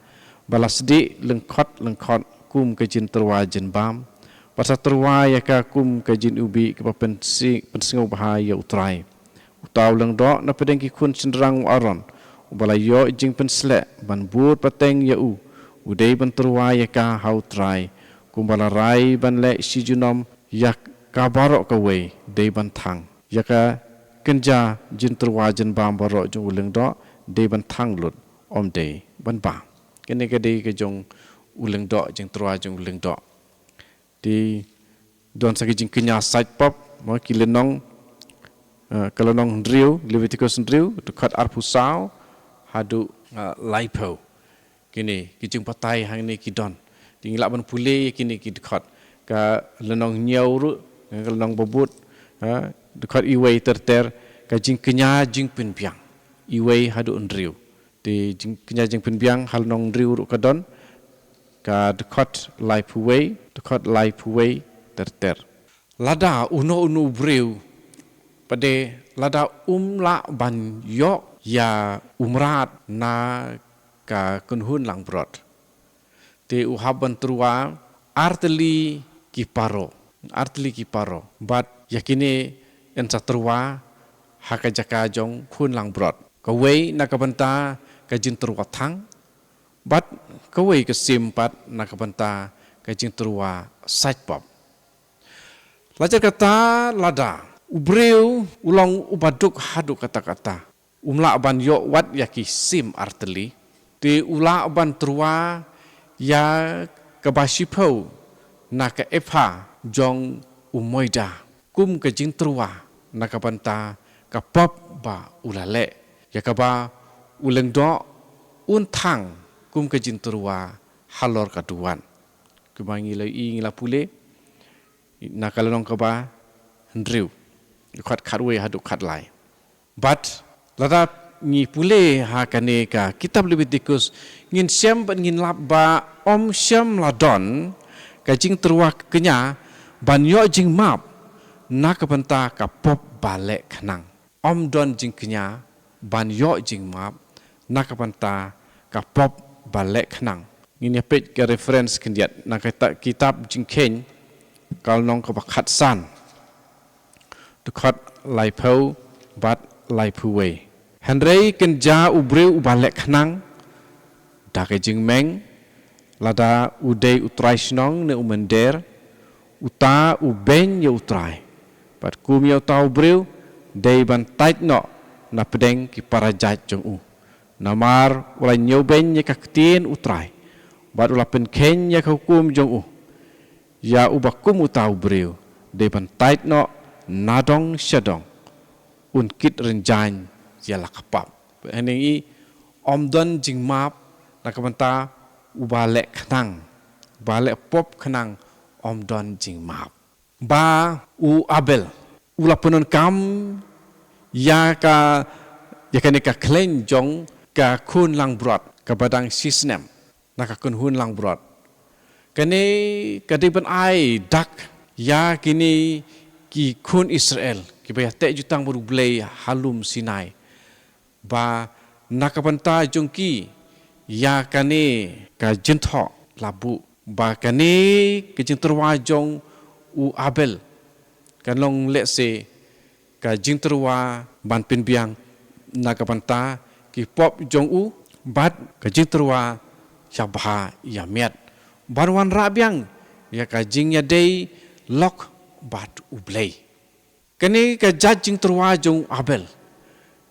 ba la sdieh lyngkhot lyngkhot kum ka jingtyrwa jingbam, bad sa tyrwa ïa ka kum ka jingïubih kaba pynsi-, pynsngewbha ïa U Trai. Uta u lyngdoh na pdeng ki khun shynrang u Aaron, uba la ïoh jingpynsleh ban bud pateng ïa u, u dei ban tyrwa ïa ka ha U Trai, kumba la rai ban leh shi junom. Ïa ka baroh kawei dei ban thang. Ïa ka kynja jingtyrwa jingbam baroh jong u lyngdoh dei ban thang lut, ym dei ban bam. Kane ka dei ka jong u lyngdoh, jingtyrwa jong u lyngdoh. Te don sa ki jingkñia sait pop, mo, ki lynnong, eh, ka lynnong hynriew, Leviticus hynriew, dkhot arphew saw haduh, eh, laiphew. Kine ki jingbatai hangne ki don. Te ngi lah ban pule kine ki dkhot. Ka lynnong hynñiew ruh, ka lynnong babud, ha, dkhot iwei ter ter, ka jingkñia jingpynbiang. Iwei haduh hynriew. Te jingkñia jingpynbiang ha lynnong hynriew ruh ka don, ka dkhot laiphew wei, dkhot laiphew wei ter ter. Lada uno uno u briew, pat de lada um lah ban ïoh ïa u mrad na ka kynhun langbrot, te u hap ban tyrwa artylli ki paro, artylli ki paro. Bad ïa kine yn sa tyrwa ha ka jaka jong khun langbrot. Kawei na ka bynta ka jingtyrwa thang, bad kawei ka sim pat na ka bynta ka jingtyrwa sait pop. Lajar kata lada u briew u long uba duk haduh katta katta, um lah ban ïoh wat ïa ki sim artylli, Te u lah ban tyrwa ïa kaba shiphew na ka epha jong u moida kum ka jingtyrwa na ka bynta ka pop ba u la leh, ïa kaba u lyngdoh un thang kum ka jingtyrwa halor ka duwan. Kumba ngi la i, ngi la pule na ka lynnong kaba hynriew, dkhot khatwei haduh khatlai. Bad lada ngi pule ha kane ka kitab Leviticus, ngin shem bad ngin lap ba ym shym la don ka jingtyrwa kñia ban ïoh jingmap na ka bynta ka pop ba leh khnang. Ym don jingkñia ban ïoh jingmap na ka bynta ka pop ba leh khnang. Ngin ïa peit ka reference khyndiat na ka ta-, kitab Jingkheiñ, ka lynnong kaba khatsan, dkhot laiphew bad laiphew wei. Hynrei kynja u briew uba leh khnang da ka jingmeng, lada u dei u trai shnong ne u mynder, uta u beiñ ïa u Trai. Bad kum ïa uta u briew dei ban tait noh na pdeng ki para jait jong u. Namar u la ñiewbeiñ ïa ka ktien u Trai, bad u la pynkheiñ ïa ka hukum jong u. Ïa uba kum uta u briew dei ban tait noh nadong shadong, un kit rynjaiñ ïa la ka pap. Haneng i, ym don jingmap na ka bynta uba leh khnang, uba leh pop khnang, ym don jingmap. Ba u Abel u la pyndonkam ïa ka, ïa kane ka khleiñ jong ka khun langbrot kaba dang shisnem na ka kynhun langbrot. Kane ka dei ban ai dak ïa kine ki khun Israel kiba ïateh jutang bad U Blei ha lum Sinai, ba na ka bynta jong ki ïa kane ka jingthoh la buh, ba kane ka jingtyrwa jong u Abel kan long lehse ka jingtyrwa ban pynbiang na ka bynta ki pop jong u, bad ka jingtyrwa sha bha ïa miat, ban wanrah biang ïa ka jingïadei lok bad U Blei. Kane ka jait jingtyrwa jong u Abel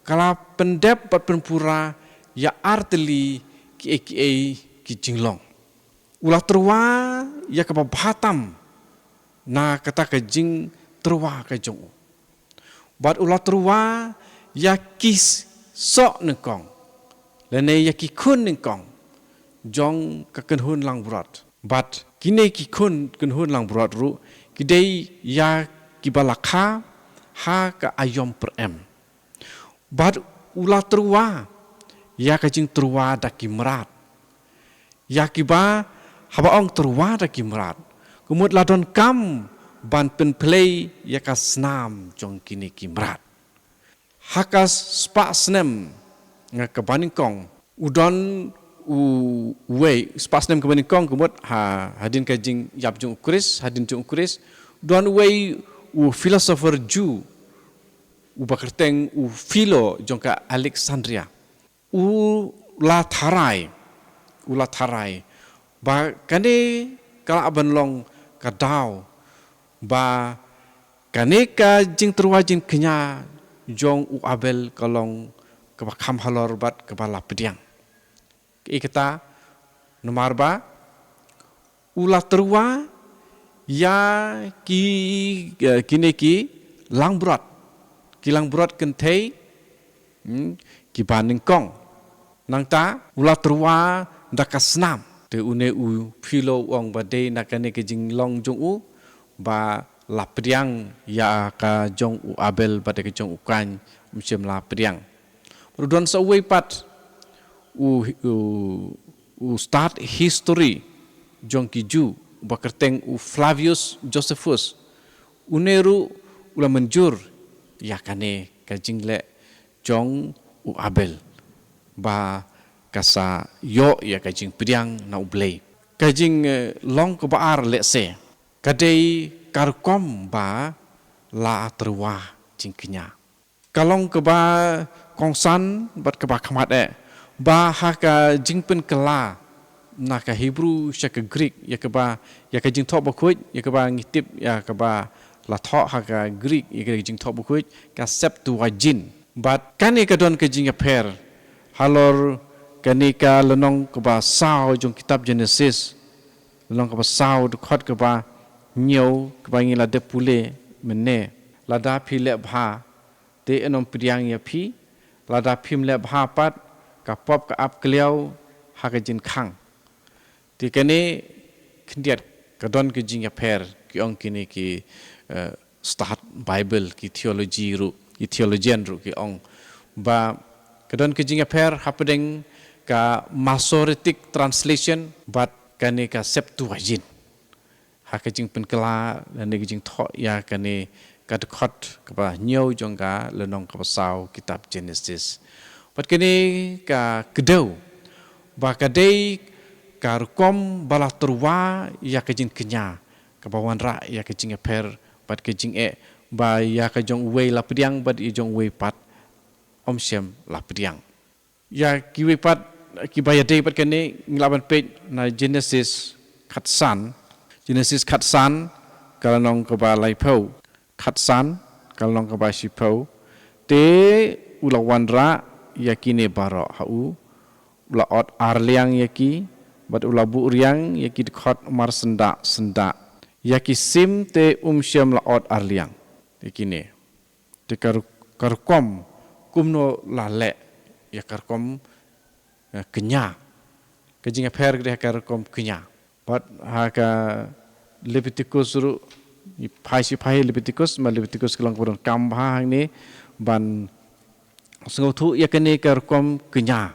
ka la pyndep bad pynpura ïa artylli kiei kiei ki jinglong. U la tyrwa ïa kaba bha tam na kata ka jingtyrwa ka jong u. Bad u la tyrwa ïa ki soh nyngkong, lane ïa ki khun nyngkong jong ka kynhun langbrot. Bad kine ki khun, kynhun langbrot ruh ki dei ïa kiba la kha ha ka aïom pyrem. Bad u la tyrwa ïa ka jingtyrwa da ki mrad. Ïa kiba, haba ong tyrwa da ki mrad, ka mut la donkam ban pynphlei ïa ka snam jong kine ki mrad. Ha ka spah snem kaba nyngkong, u don uwei, spah snem kaba nyngkong ka mut ha, hadien ka jingïap jong u Khrist, hadien jong u Khrist, u don uwei u philosopher Jew uba kyrteng u Philo jong ka Alexandria. U la tharai, u la tharai ba kane ka lah ban long ka daw ba kane ka jingtyrwa jingkñia jong u Abel ka long kaba kham halor bad kaba la pdiang. Kaei kata? Namar ba u la tyrwa ïa ki, eh, kine ki langbrot, ki langbrot kynthei, hmm, kiba nyngkong. Nangta u la tyrwa da ka snam. Te une u Philo u ong ba dei na kane ka jinglong jong u ba la pdiang ïa ka jong u Abel bad ka jong u Kain, ym shym la pdiang. Bad u don sa uwei pat u, u, u stad history jong ki Jew uba kyrteng u Flavius Josephus. Une ruh u la mynjur ïa kane ka jingleh jong u Abel ba ka sa ïoh ïa ka jingpdiang na U Blei. Ka jing, eh, long kaba ar lehse ka dei ka rukom ba la tyrwa jingkñia. Ka long kaba kongsan bad kaba khmat eh ba ha ka jingpynkylla na ka Hebrew sha ka Greek, ïa kaba, ïa ka Jingthoh Bakhuid, ïa kaba ngi tip, ïa kaba la thoh ha ka Greek, ïa ka Jingthoh Bakhuid, ka Septuagint. Bad kane ka don ka jingïapher halor Kane ka lynnong kaba saw jong kitab Genesis, lynnong kaba saw dkhot kaba hynñiew kaba ngi la dep pule mynne. Lada phi leh bha, te yn ym pdiang ïa phi, lada phim leh bha pat, ka pop ka ap kliaw ha ka jingkhang. Te kane khyndiat ka don ka jingïapher, ki ong kine ki, eh, stad Bible, ki theology ruh, ki theologian ruh ki ong ba ka don ka jingïapher hapdeng ka Masoretic translation bad kane ka Septuagint. Ha ka jingpynkylla lane ka jingthoh ïa kane ka dkhot kaba hynñiew jong ka lynnong kaba saw kitab Genesis. Bad kane ka kdew ba ka dei ka rukom ba la tyrwa ïa ka jingkñia, kaba wanrah ïa ka jingïapher bad ka jingeh, ba ïa ka jong uwei la pdiang bad ïa jong uwei pat ym shym la pdiang. Ïa kiwei pat kiba ïadei bad kane ngi lah ban peit na Genesis khatsan. Genesis khatsan ka lynnong kaba laiphew. Khatsan ka lynnong kaba shiphew. Te u la wanrah ïa kine baroh ha u, u la ot arliang ïa ki, bad u la buhriang ïa ki dkhot marsyndah syndah. Ïa ki sim te um shym la ot arliang ïa kine. Te ka ru-, ka rukom kumno la leh ïa ka rukom, eh, kñia. Ka jingïapher ka dei ha ka rukom kñia. Bad ha ka Leviticus ruh, i phai shi phai Leviticus, ma Leviticus ka long kaba donkam bha hangne ban sngewthuh ïa kane ka rukom kñia.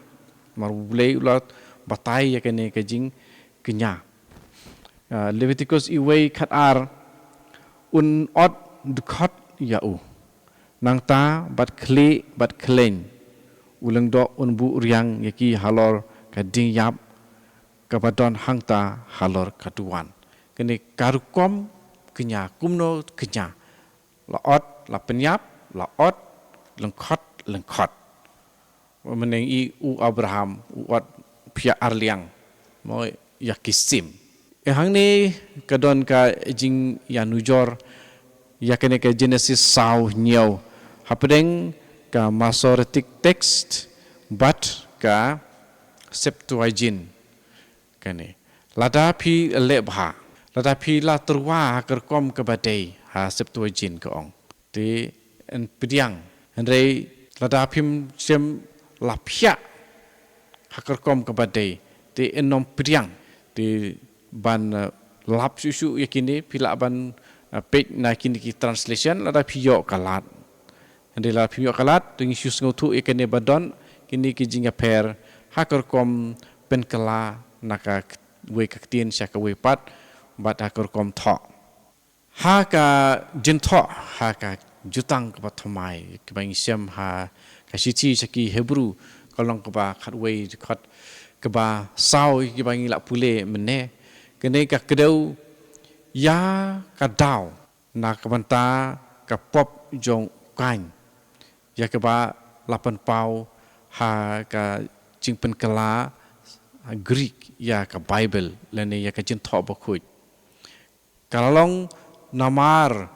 Namar U Blei u la batai ïa kane ka jingkñia. Ah, Leviticus iwei khatar, un ot dkhot ïa u. Nangta bad khlieh bad khleiñ u lyngdoh un buhriang ïa ki halor ka diengïap kaba don hangta halor ka duwan. Kane ka rukom kñia, kumno kñia. La ot, la pynïap, la ot, lyngkhot, lyngkhot. Mynne i u Abraham, u ot phiah arliang, mo ïa ki sim. Eh, hangne ka don ka jingïanujor ïa kane ka Genesis saw hynñiew hapdeng ka Masoretic text bad ka Septuagint. Kane. Lada phi leh bha, lada phi la tyrwa ha ka rukom kaba dei, ha Septuagint ka ong, te yn pdiang. Hynrei lada phim shym la phiah ha ka rukom kaba dei, te yn ym pdiang. Te ban, eh, lap shuh shuh ïa kine, phi lah ban, eh, peit na kine ki translation, lada phi ïoh ka lad. Hynrei lada phim ïoh ka lad, to ngin shu sngewthuh ïa kane ba don kine ki jingïapher ha ka rukom pynkylla na kawei ka ktien sha kawei pat, bad ha ka rukom thoh. Ha ka jingthoh, ha ka jutang kaba thymmai, kaba ngi shem ha ka shithi sha ki Hebru, ka lynnong kaba khatwei, dkhot kaba saw, kaba ngi lah pule mynne. Kane ka kdew ïa ka daw na ka bynta ka pop jong u Kain, ïa kaba la pynpaw ha ka jingpynkylla Greek ïa ka Baibl lane ïa ka Jingthoh Bakhuid. Ka la long namar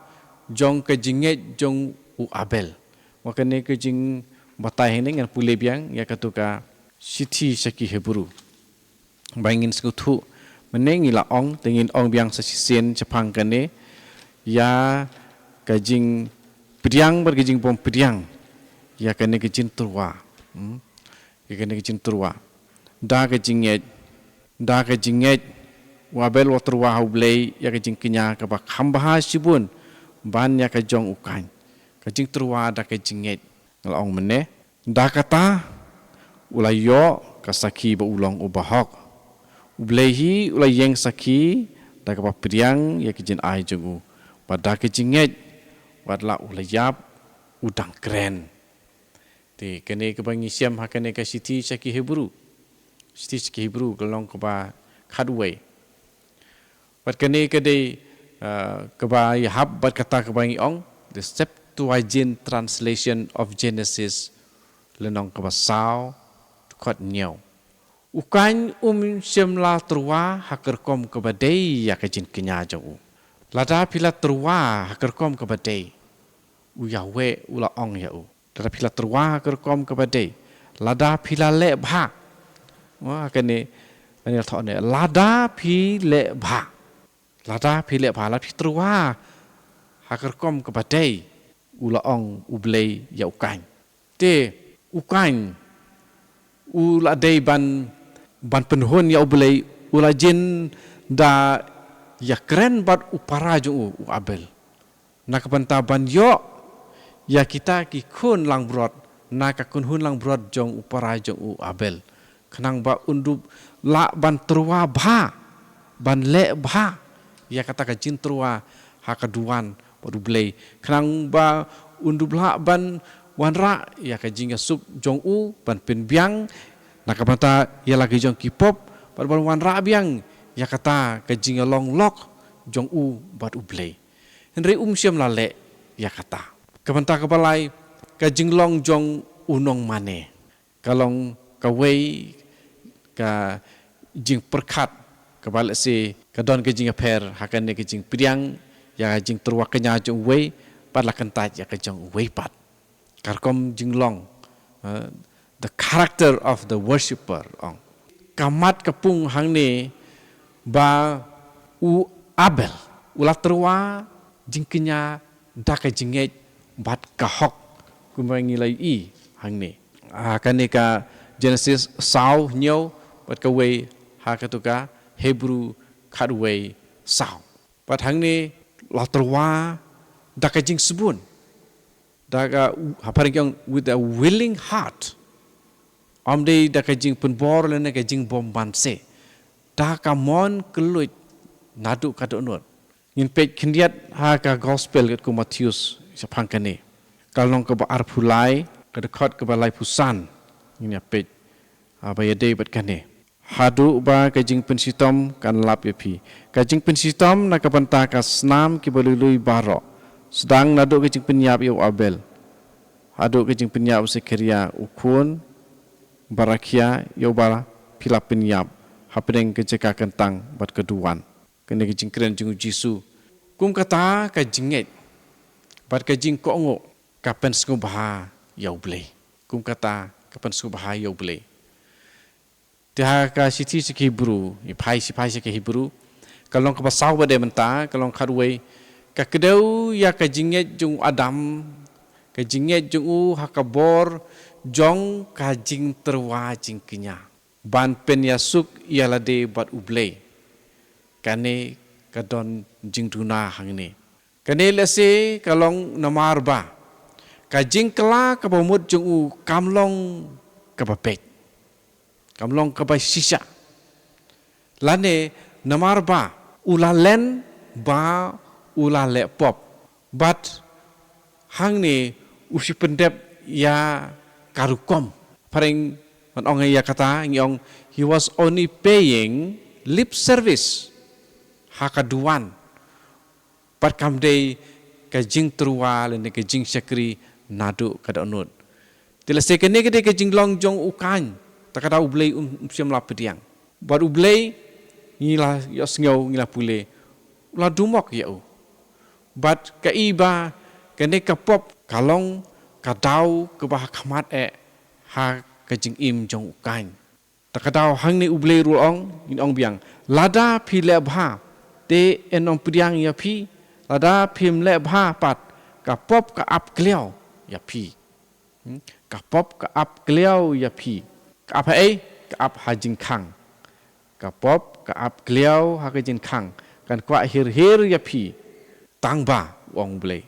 jong ka jingngeit jong u Abel. Wat kane ka jingbatai hangne ngan pule biang ïa katu ka shithi sha ki Hebru. Ba ngin sngewthuh mynne ngi la ong, te ngin ong biang sa shisien shaphang kane ïa ka jingpdiang bad ka jingbym pdiang ïa kane ka jingtyrwa. Hmm? Ïa kane ka jingtyrwa. Da ka jingngeit, da ka jingngeit u Abel u la tyrwa ha U Blei ïa ka jingkñia kaba kham bha shibun ban ïa ka jong u Kain. Ka jingtyrwa da ka jingngeit. Nga la ong mynne, da kata u la ïoh ka sakhi ba u long u bahok. U Blei hi u la ïeng sakhi da kaba pdiang ïa ka jingai jong u, bad da ka jingngeit, wat la u la ïap, u dang kren. Te kane kaba ngi shem ha kane ka shithi sha ki Hebru. Shithi sha ki Hebru ka lynnong kaba khatwei. Bad kane ka dei, ah, kaba ïahap bad kata kaba ngi ong, the Septuagint translation of Genesis, lynnong kaba saw, dkhot hynñiew. U Kain um shym la tyrwa ha ka rukom kaba dei ïa ka jingkñia jong u. Lada phi la tyrwa ha ka rukom kaba dei, u Yahweh u la ong ïa u. Lada phi la tyrwa ha ka rukom kaba dei, lada phi la leh bha, Wa kane, kane la thoh ne, lada phi leh bha. Lada phi leh bha, lada phi tyrwa ha ka rukom kaba dei, u la ong U Blei ïa u Kain. Te u Kain u la dei ban, ban pynhun ïa U Blei, u la jin da ïakren bad u para jong u, u Abel. Na ka bynta ban ïoh ïa kita ki khun langbrot, na ka kynhun langbrot jong u para jong u Abel. Khnang ba un dup lah ban tyrwa bha, ban leh bha ïa kata ka jingtyrwa ha ka duwan bad U Blei. Khnang ba un dup lah ban wanrah ïa ka jingïasuk jong u, ban pynbiang na ka bynta ïa la ki jong ki pop, bad ban wanrah biang ïa kata ka jingïalong lok jong u bad U Blei. Hynrei um shym la leh ïa kata. Ka bynta kaba lai, ka jinglong jong u nongmane ka long kawei ka jingpyrkhat kaba lehse ka don ka jingïapher ha kane ka jingpdiang ïa ka jingtyrwa kñia jong uwei bad la kyntait ïa ka jong uwei pat. Ka rukom jinglong, eh, the character of the worshipper, ong. Ka mat ka pung hangne ba u Abel u la tyrwa jingkñia da ka jingngeit bad ka hok, kumba ngi la ïohi hangne. Ah, kane ka Genesis saw hynñiew bad kawei ha katu ka Hebru khatwei saw. Bad hangne la tyrwa da ka jingsbun. Da ka, ha phareng ki ong, with a willing heart. Ym dei da ka jingpynbor lane ka jingbymman se. Da ka mon kylluid naduh ka dohnud. Ngin peit khyndiat ha ka gospel katkum u Mathaios shaphang kane. Ka lynnong kaba arphew lai, ka dkhot kaba laiphew san. Ngin ïa peit. Haba ïadei bad kane. Haduh ba ka jingpynshitom kan lap ïa phi. Ka jingpynshitom na ka bynta ka snam kiba lui lui baroh. Sdang naduh ka jingpynïap ïa u Abel. Haduh ka jingpynïap u Sakaria u khun Barakhia ïa uba phi la pynïap. Hapdeng ka jaka kyntang bad ka duwan. Kane ka jingkren jong u Jisu. Kum kata ka jingngeit bad ka jingkohnguh ka pynsngewbha ïa u Blei. Kum kata ka pynsngewbha ïa u Blei. Te ha ka shithi sha ki Hebru, i phai shi phai sha ki Hebru, ka lynnong kaba saw ba dei mynta, ka lynnong khatwei, ka kdew ïa ka jingngeit jong u Adam, ka jingngeit jong u ha ka bor jong ka jingtyrwa jingkñia ban pynïasuk ïa lade bad u Blei. Kane ka don jingduna hangne. Kane lehse ka long namar ba ka jingkylla kaba mut jong u kam long kaba beit, kam long kaba shisha. Lane namar ba u la len ba u la leh pop. Bad hangne u shu pyndep ïa ka rukom. Phareng ngan ong ïa kata, ngi ong, he was only paying lip service ha ka duwan. Bad kam dei ka jingtyrwa lane ka jingshakri naduh ka dohnud. Te lehse kane ka dei ka jinglong jong u Kain, ta ka daw u Blei um, um shym la pdiang. Bad u Blei, ngi la ïohsngew, ngi la pule, u la dumok ïa u. Bad ka i ba kane ka pop ka long ka daw kaba ha khmat eh ha ka jingim jong u Kain. Ta ka daw hangne u Blei ruh u ong, ngin ong biang, lada phi leh bha, te yn ym pdiang ïa phi. Lada phim leh bha pat, ka pop ka ap kliaw ïa phi. Hmm? Ka pop ka ap kliaw ïa phi. Ka ap haei? Ka ap ha jingkhang. Ka pop ka ap kliaw ha ka jingkhang. Kan kwah hir hir ïa phi. Tang ba, u ong u Blei,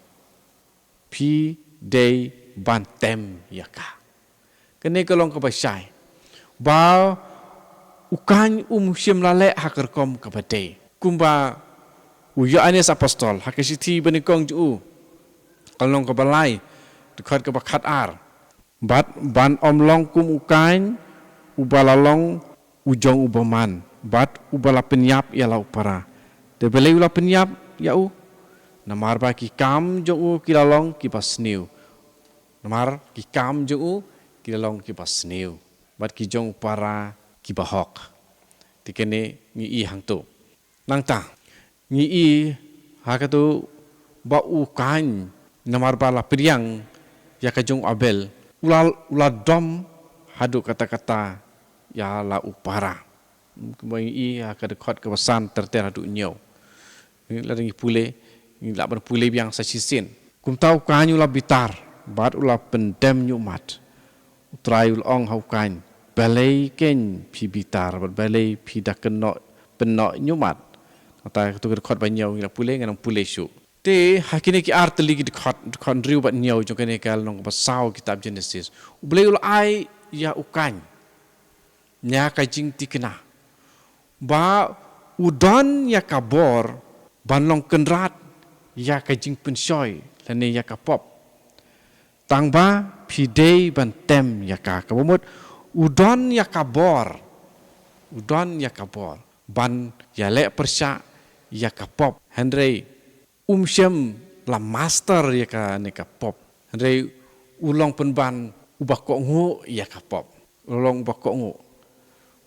phi dei ban tem ïa ka. Kane ka long kaba shai. Ba u Kain um shym la leh ha ka rukom kaba dei. Kumba u Ïoannis Apostol, ha ka shithi banyngkong jong u, ka lynnong kaba lai, dkhot kaba khatar. Bad ban ym long kum u Kain, uba la long u jong u bymman, bad uba la pynïap ïa la u para. Te balei u la pynïap ïa u? Namar ba ki kam jong u ki la long kiba sniew. Namar ki kam jong u ki la long kiba sniew. Bad ki jong u para kiba hok. Te kane ngi i hangto. Nangta, ngi i ha kato ba u Kain, namar ba la pdiang ïa ka jong u Abel, u la, u la dom haduh katta katta ïa la u para. Kumba ngi i ha ka dkhot kaba san ter ter haduh hynñiew. Lada ngi pule, ngi lah ban pule biang sa shisien. Kumta u Kain u la bitar bad u la pyndem ñiuhmat. U Trai u la ong ha u Kain, balei kein phi bitar bad balei phi da kynnoh pynnoh ñiuhmat? Kata ka tu ka dkhot ba hynñiew ngi la pule, ngan ym pule shuh. Te ha kine ki ar tylli ki dkhot, dkhot hynriew bad hynñiew jong kane ka lynnong ba saw kitab Genesis, U Blei u la ai ïa u Kain ïa ka jingthikna ba u don ïa ka bor ban long kynrad ïa ka jingpynshoi lane ïa ka pop. Tang ba phi dei ban tem ïa ka. Kaba mut, u don ïa ka bor, u don ïa ka bor ban ïaleh pyrshah ïa ka pop. Hynrei um shym la master ïa kane ka pop. Hynrei u long pynban uba kohnguh ïa ka pop. U long uba kohnguh.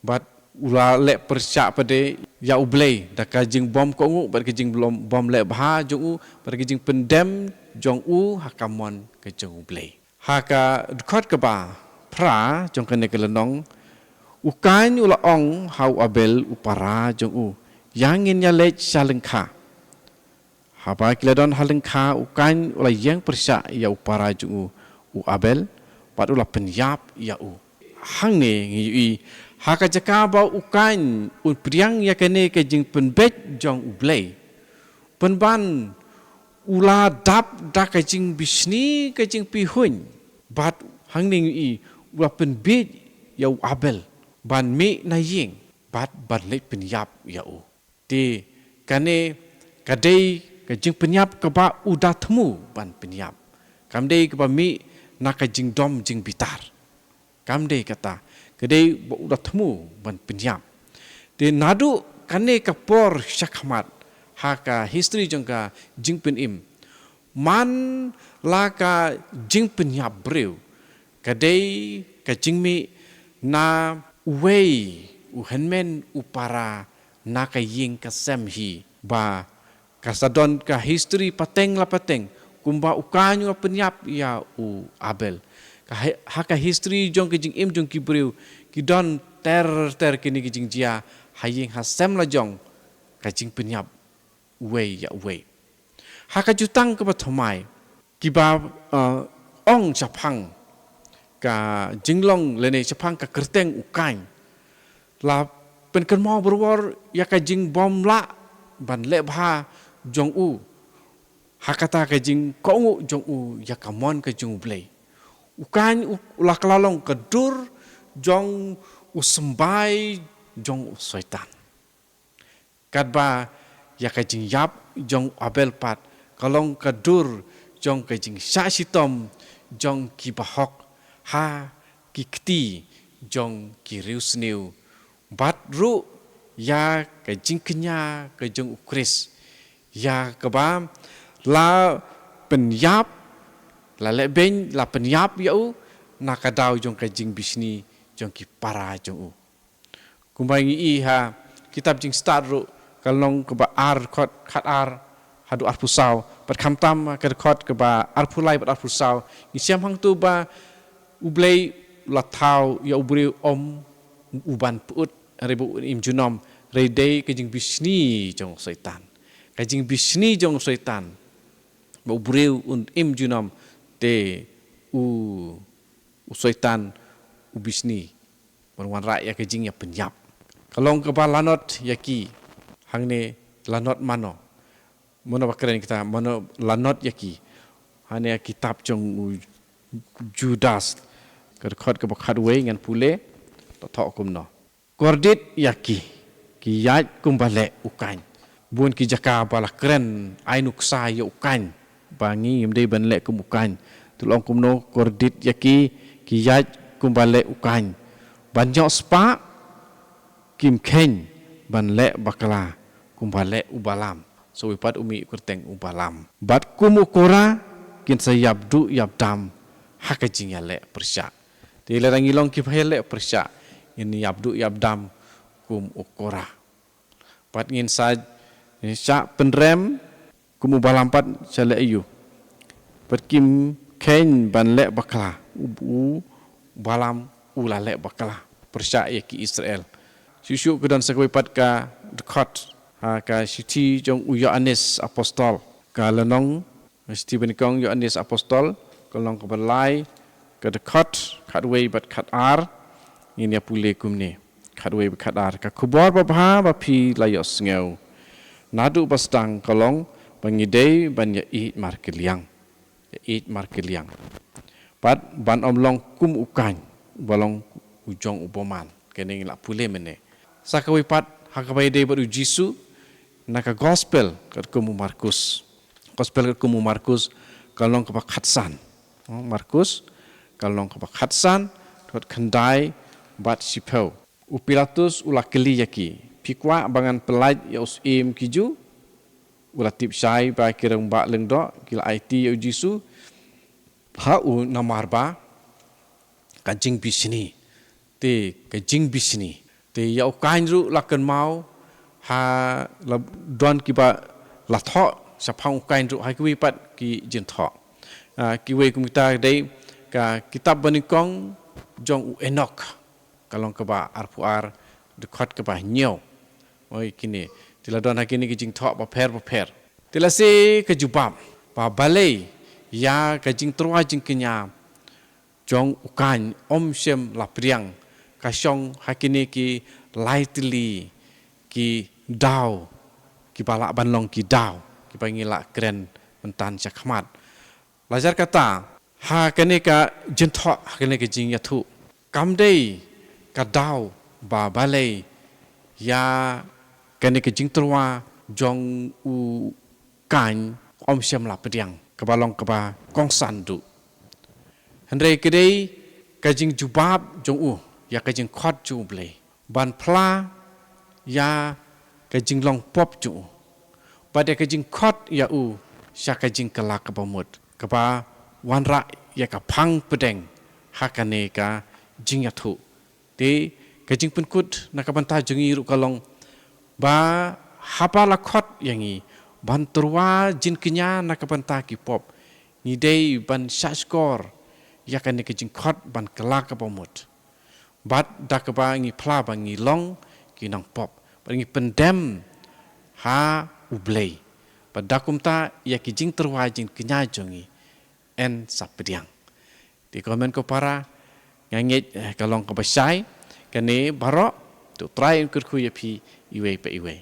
Bad u la leh pyrshah pat de ïa U Blei da ka jingbym kohnguh bad ka jingbym, bym leh bha jong u bad ka jingpyndem jong u ha ka mon ka jong U Blei. Ha ka dkhot kaba phra jong kane ka lynnong, u Kain u la ong ha u Abel u para jong u, ïa ngin ïaleit sha lyngkha. Haba ki la don ha lyngkha, u Kain u la ïeng pyrshah ïa u para jong u, u Abel, bad u la pynïap ïa u. Hangne ngi ïohi ha ka jaka ba u Kain u pdiang ïa kane ka jingpynbeit jong U Blei, pynban u la dap da ka jingbishni, ka jingpihuiñ. Bad hangne ngi ïohi u la pynbeit ïa u Abel ban mih na ïing bad ban leit pynïap ïa u. Te kane ka dei ka jingpynïap kaba u da thmu ban pynïap. Kam dei kaba mih na ka jingdom jingbitar. Kam dei kata, ka dei ba u da thmu ban pynïap. Te naduh kane ka por shakhmat ha ka history jong ka jingpynim, man la ka jingpynïap briew ka dei ka jingmih na uwei u hynmen u para na ka ïing ka sem hi, ba ka sa don ka history pateng la pateng, kumba u Kain u la pynïap ïa u Abel. Ka hi-, ha ka history jong ka jingim jong ki briew, ki don ter ter kine ki jingjia ha ïing ha sem la jong, ka jingpynïap uwei ïa uwei. Ha ka jutang kaba thymmai, kiba, eh, ong shaphang ka jinglong lane shaphang ka kyrteng u Kain, la pynkynmaw barabor ïa ka jingbym lah ban leh bha jong u ha kata ka jingkohnguh jong u ïa ka mon ka jong U Blei. U Kain u la kylla long ka dur jong u symbai jong u Soitan. Katba ïa ka jingïap jong u Abel pat ka long ka dur jong ka jingshah shitom jong ki bahok ha ki kti jong ki riewsniew, bad ruh ïa ka jingkñia ka jong u Khrist, ïa kaba la pynïap, la lehbeiñ, la pynïap ïa u na ka daw jong ka jingbishni jong ki para jong u. Kumba ngi i ha kitab Jingstad ruh, ka lynnong kaba ar, dkhot khatar haduh arphew saw, bad khamtam ka dkhot kaba arphew lai bad arphew saw, ngi shem hangto ba U Blei u la thaw ïa u briew um u ban pyut, hynrei ba un im junom, hynrei dei ka jingbishni jong u Soitan. Ka jingbishni jong u Soitan, ba u briew un im junom, te u, u Soitan u bishni ban wanrah ïa ka jingïapynïap. Ka long kaba lanot ïa ki, hangne lanot mano? Mano ba kren kita, mano lanot ïa ki? Hangne ha kitab jong u Judas, ka dkhot kaba khatwei, ngan pule, la thoh kumno: Kordit ïa ki, ki ïaid kumba leh u Kain. Bun ki jaka ba la kren ai nuksa ïa u Kain, ba ngim dei ban leh kum u Kain. Te la ong kumno: Kordit ïa ki, ki ïaid kumba leh u Kain. Ban ïohspah, kim kheiñ ban leh bakla kumba leh u Balam. Sa uwei pat u mih u kyrteng u Balam. Bad kum u Kora, kin sa ïap duh ïap dam ha ka jingïaleh pyrshah. Te lada ngi long kiba ïaleh pyrshah, ngin ïap duh ïap dam kum u Kora. Bad ngin sa, ngin shah pynrem kum u Balam pat sha leh aiu? Bad kim kheiñ ban leh bakla. U, u Balam u la leh bakla. pyrshah ïa ki Israel. Shuh shuh ka don sa kawei pat ka dkhot ha ka shithi jong u Ïoannis Apostol, ka lynnong, shithi ba nyngkong Ïoannis Apostol, ka lynnong kaba lai, ka dkhot khatwei bad khatar. Ngin ïa pule kumne, khatwei bad khatar: Ka khubor babha ba phi la ïohsngew naduh ba sdang ka long ba ngi dei ban ïa ïeit markylliang, ïa ïeit markylliang, bad ban ym long kum u Kain, ba long u jong u bymman. Kane ngi la pule mynne. Sa kawei pat ha kaba ïadei bad u Jisu, na ka Gospel katkum u Markus. Gospel katkum u Markus, ka lynnong kaba khatsan. Oh, Markus, ka lynnong kaba khatsan, dkhot khyndai bad shiphew. U Pilatus u la kylli ïa ki: Phi kwah ba ngan pyllait ïa u Syiem ki Jiw? U la tip shai ba ki rangbah lyngdoh ki la aiti ïa u Jisu ha u namar ba ka jingbishni. Te ka jingbishni. Te ïa u Kain ruh la kynmaw, ha, la don kiba la thoh shaphang u Kain ruh ha kiwei pat ki jingthoh. Ah, kiwei kum kita dei ka kitab ba nyngkong jong u Enok, ka lynnong kaba arphew ar, dkhot kaba hynñiew. Oi, kine, te la don ha kine ki jingthoh bapher bapher. Te lehse ka jubab ba balei ïa ka jingtyrwa jingkñia jong u Kain ym shym la pdiang, ka shong ha kine ki lai tylli ki daw, kiba lah ban long ki daw kiba ngi la kren mynta shakhmat. Lajar kata, ha kane ka jingthoh, ha kane ka jingïathuh, kam dei ka daw ba balei ïa kane ka jingtyrwa jong u Kain ym shym la pdiang, kaba long kaba kongsan duh. Hynrei ka dei ka jingjubab jong u ïa ka jingkhot jong U Blei ban phla ïa ka jinglong pop jong u, bad ïa ka jingkhot ïa u sha ka jingkylla kaba mut, kaba wanrah ïa ka phang pdeng ha kane ka jingïathuh. Te ka jingpynkut na ka bynta jong ngi ruh ka long ba haba la khot ïa ngi ban tyrwa jingkñia na ka bynta ki pop, ngi dei ban shahshkor ïa kane ka jingkhot ban kylla kaba mut, bad da kaba ngi phla ba ngi long ki nongpop, bad ngi pyndem ha U Blei, bad da kumta ïa ki jingtyrwa jingkñia jong ngi yn sa pdiang. Te ko hynmen ko para, nga ngeit, eh, ka long kaba shai kane baroh. To u Trai un kyrkhu ïa phi iwei pa iwei.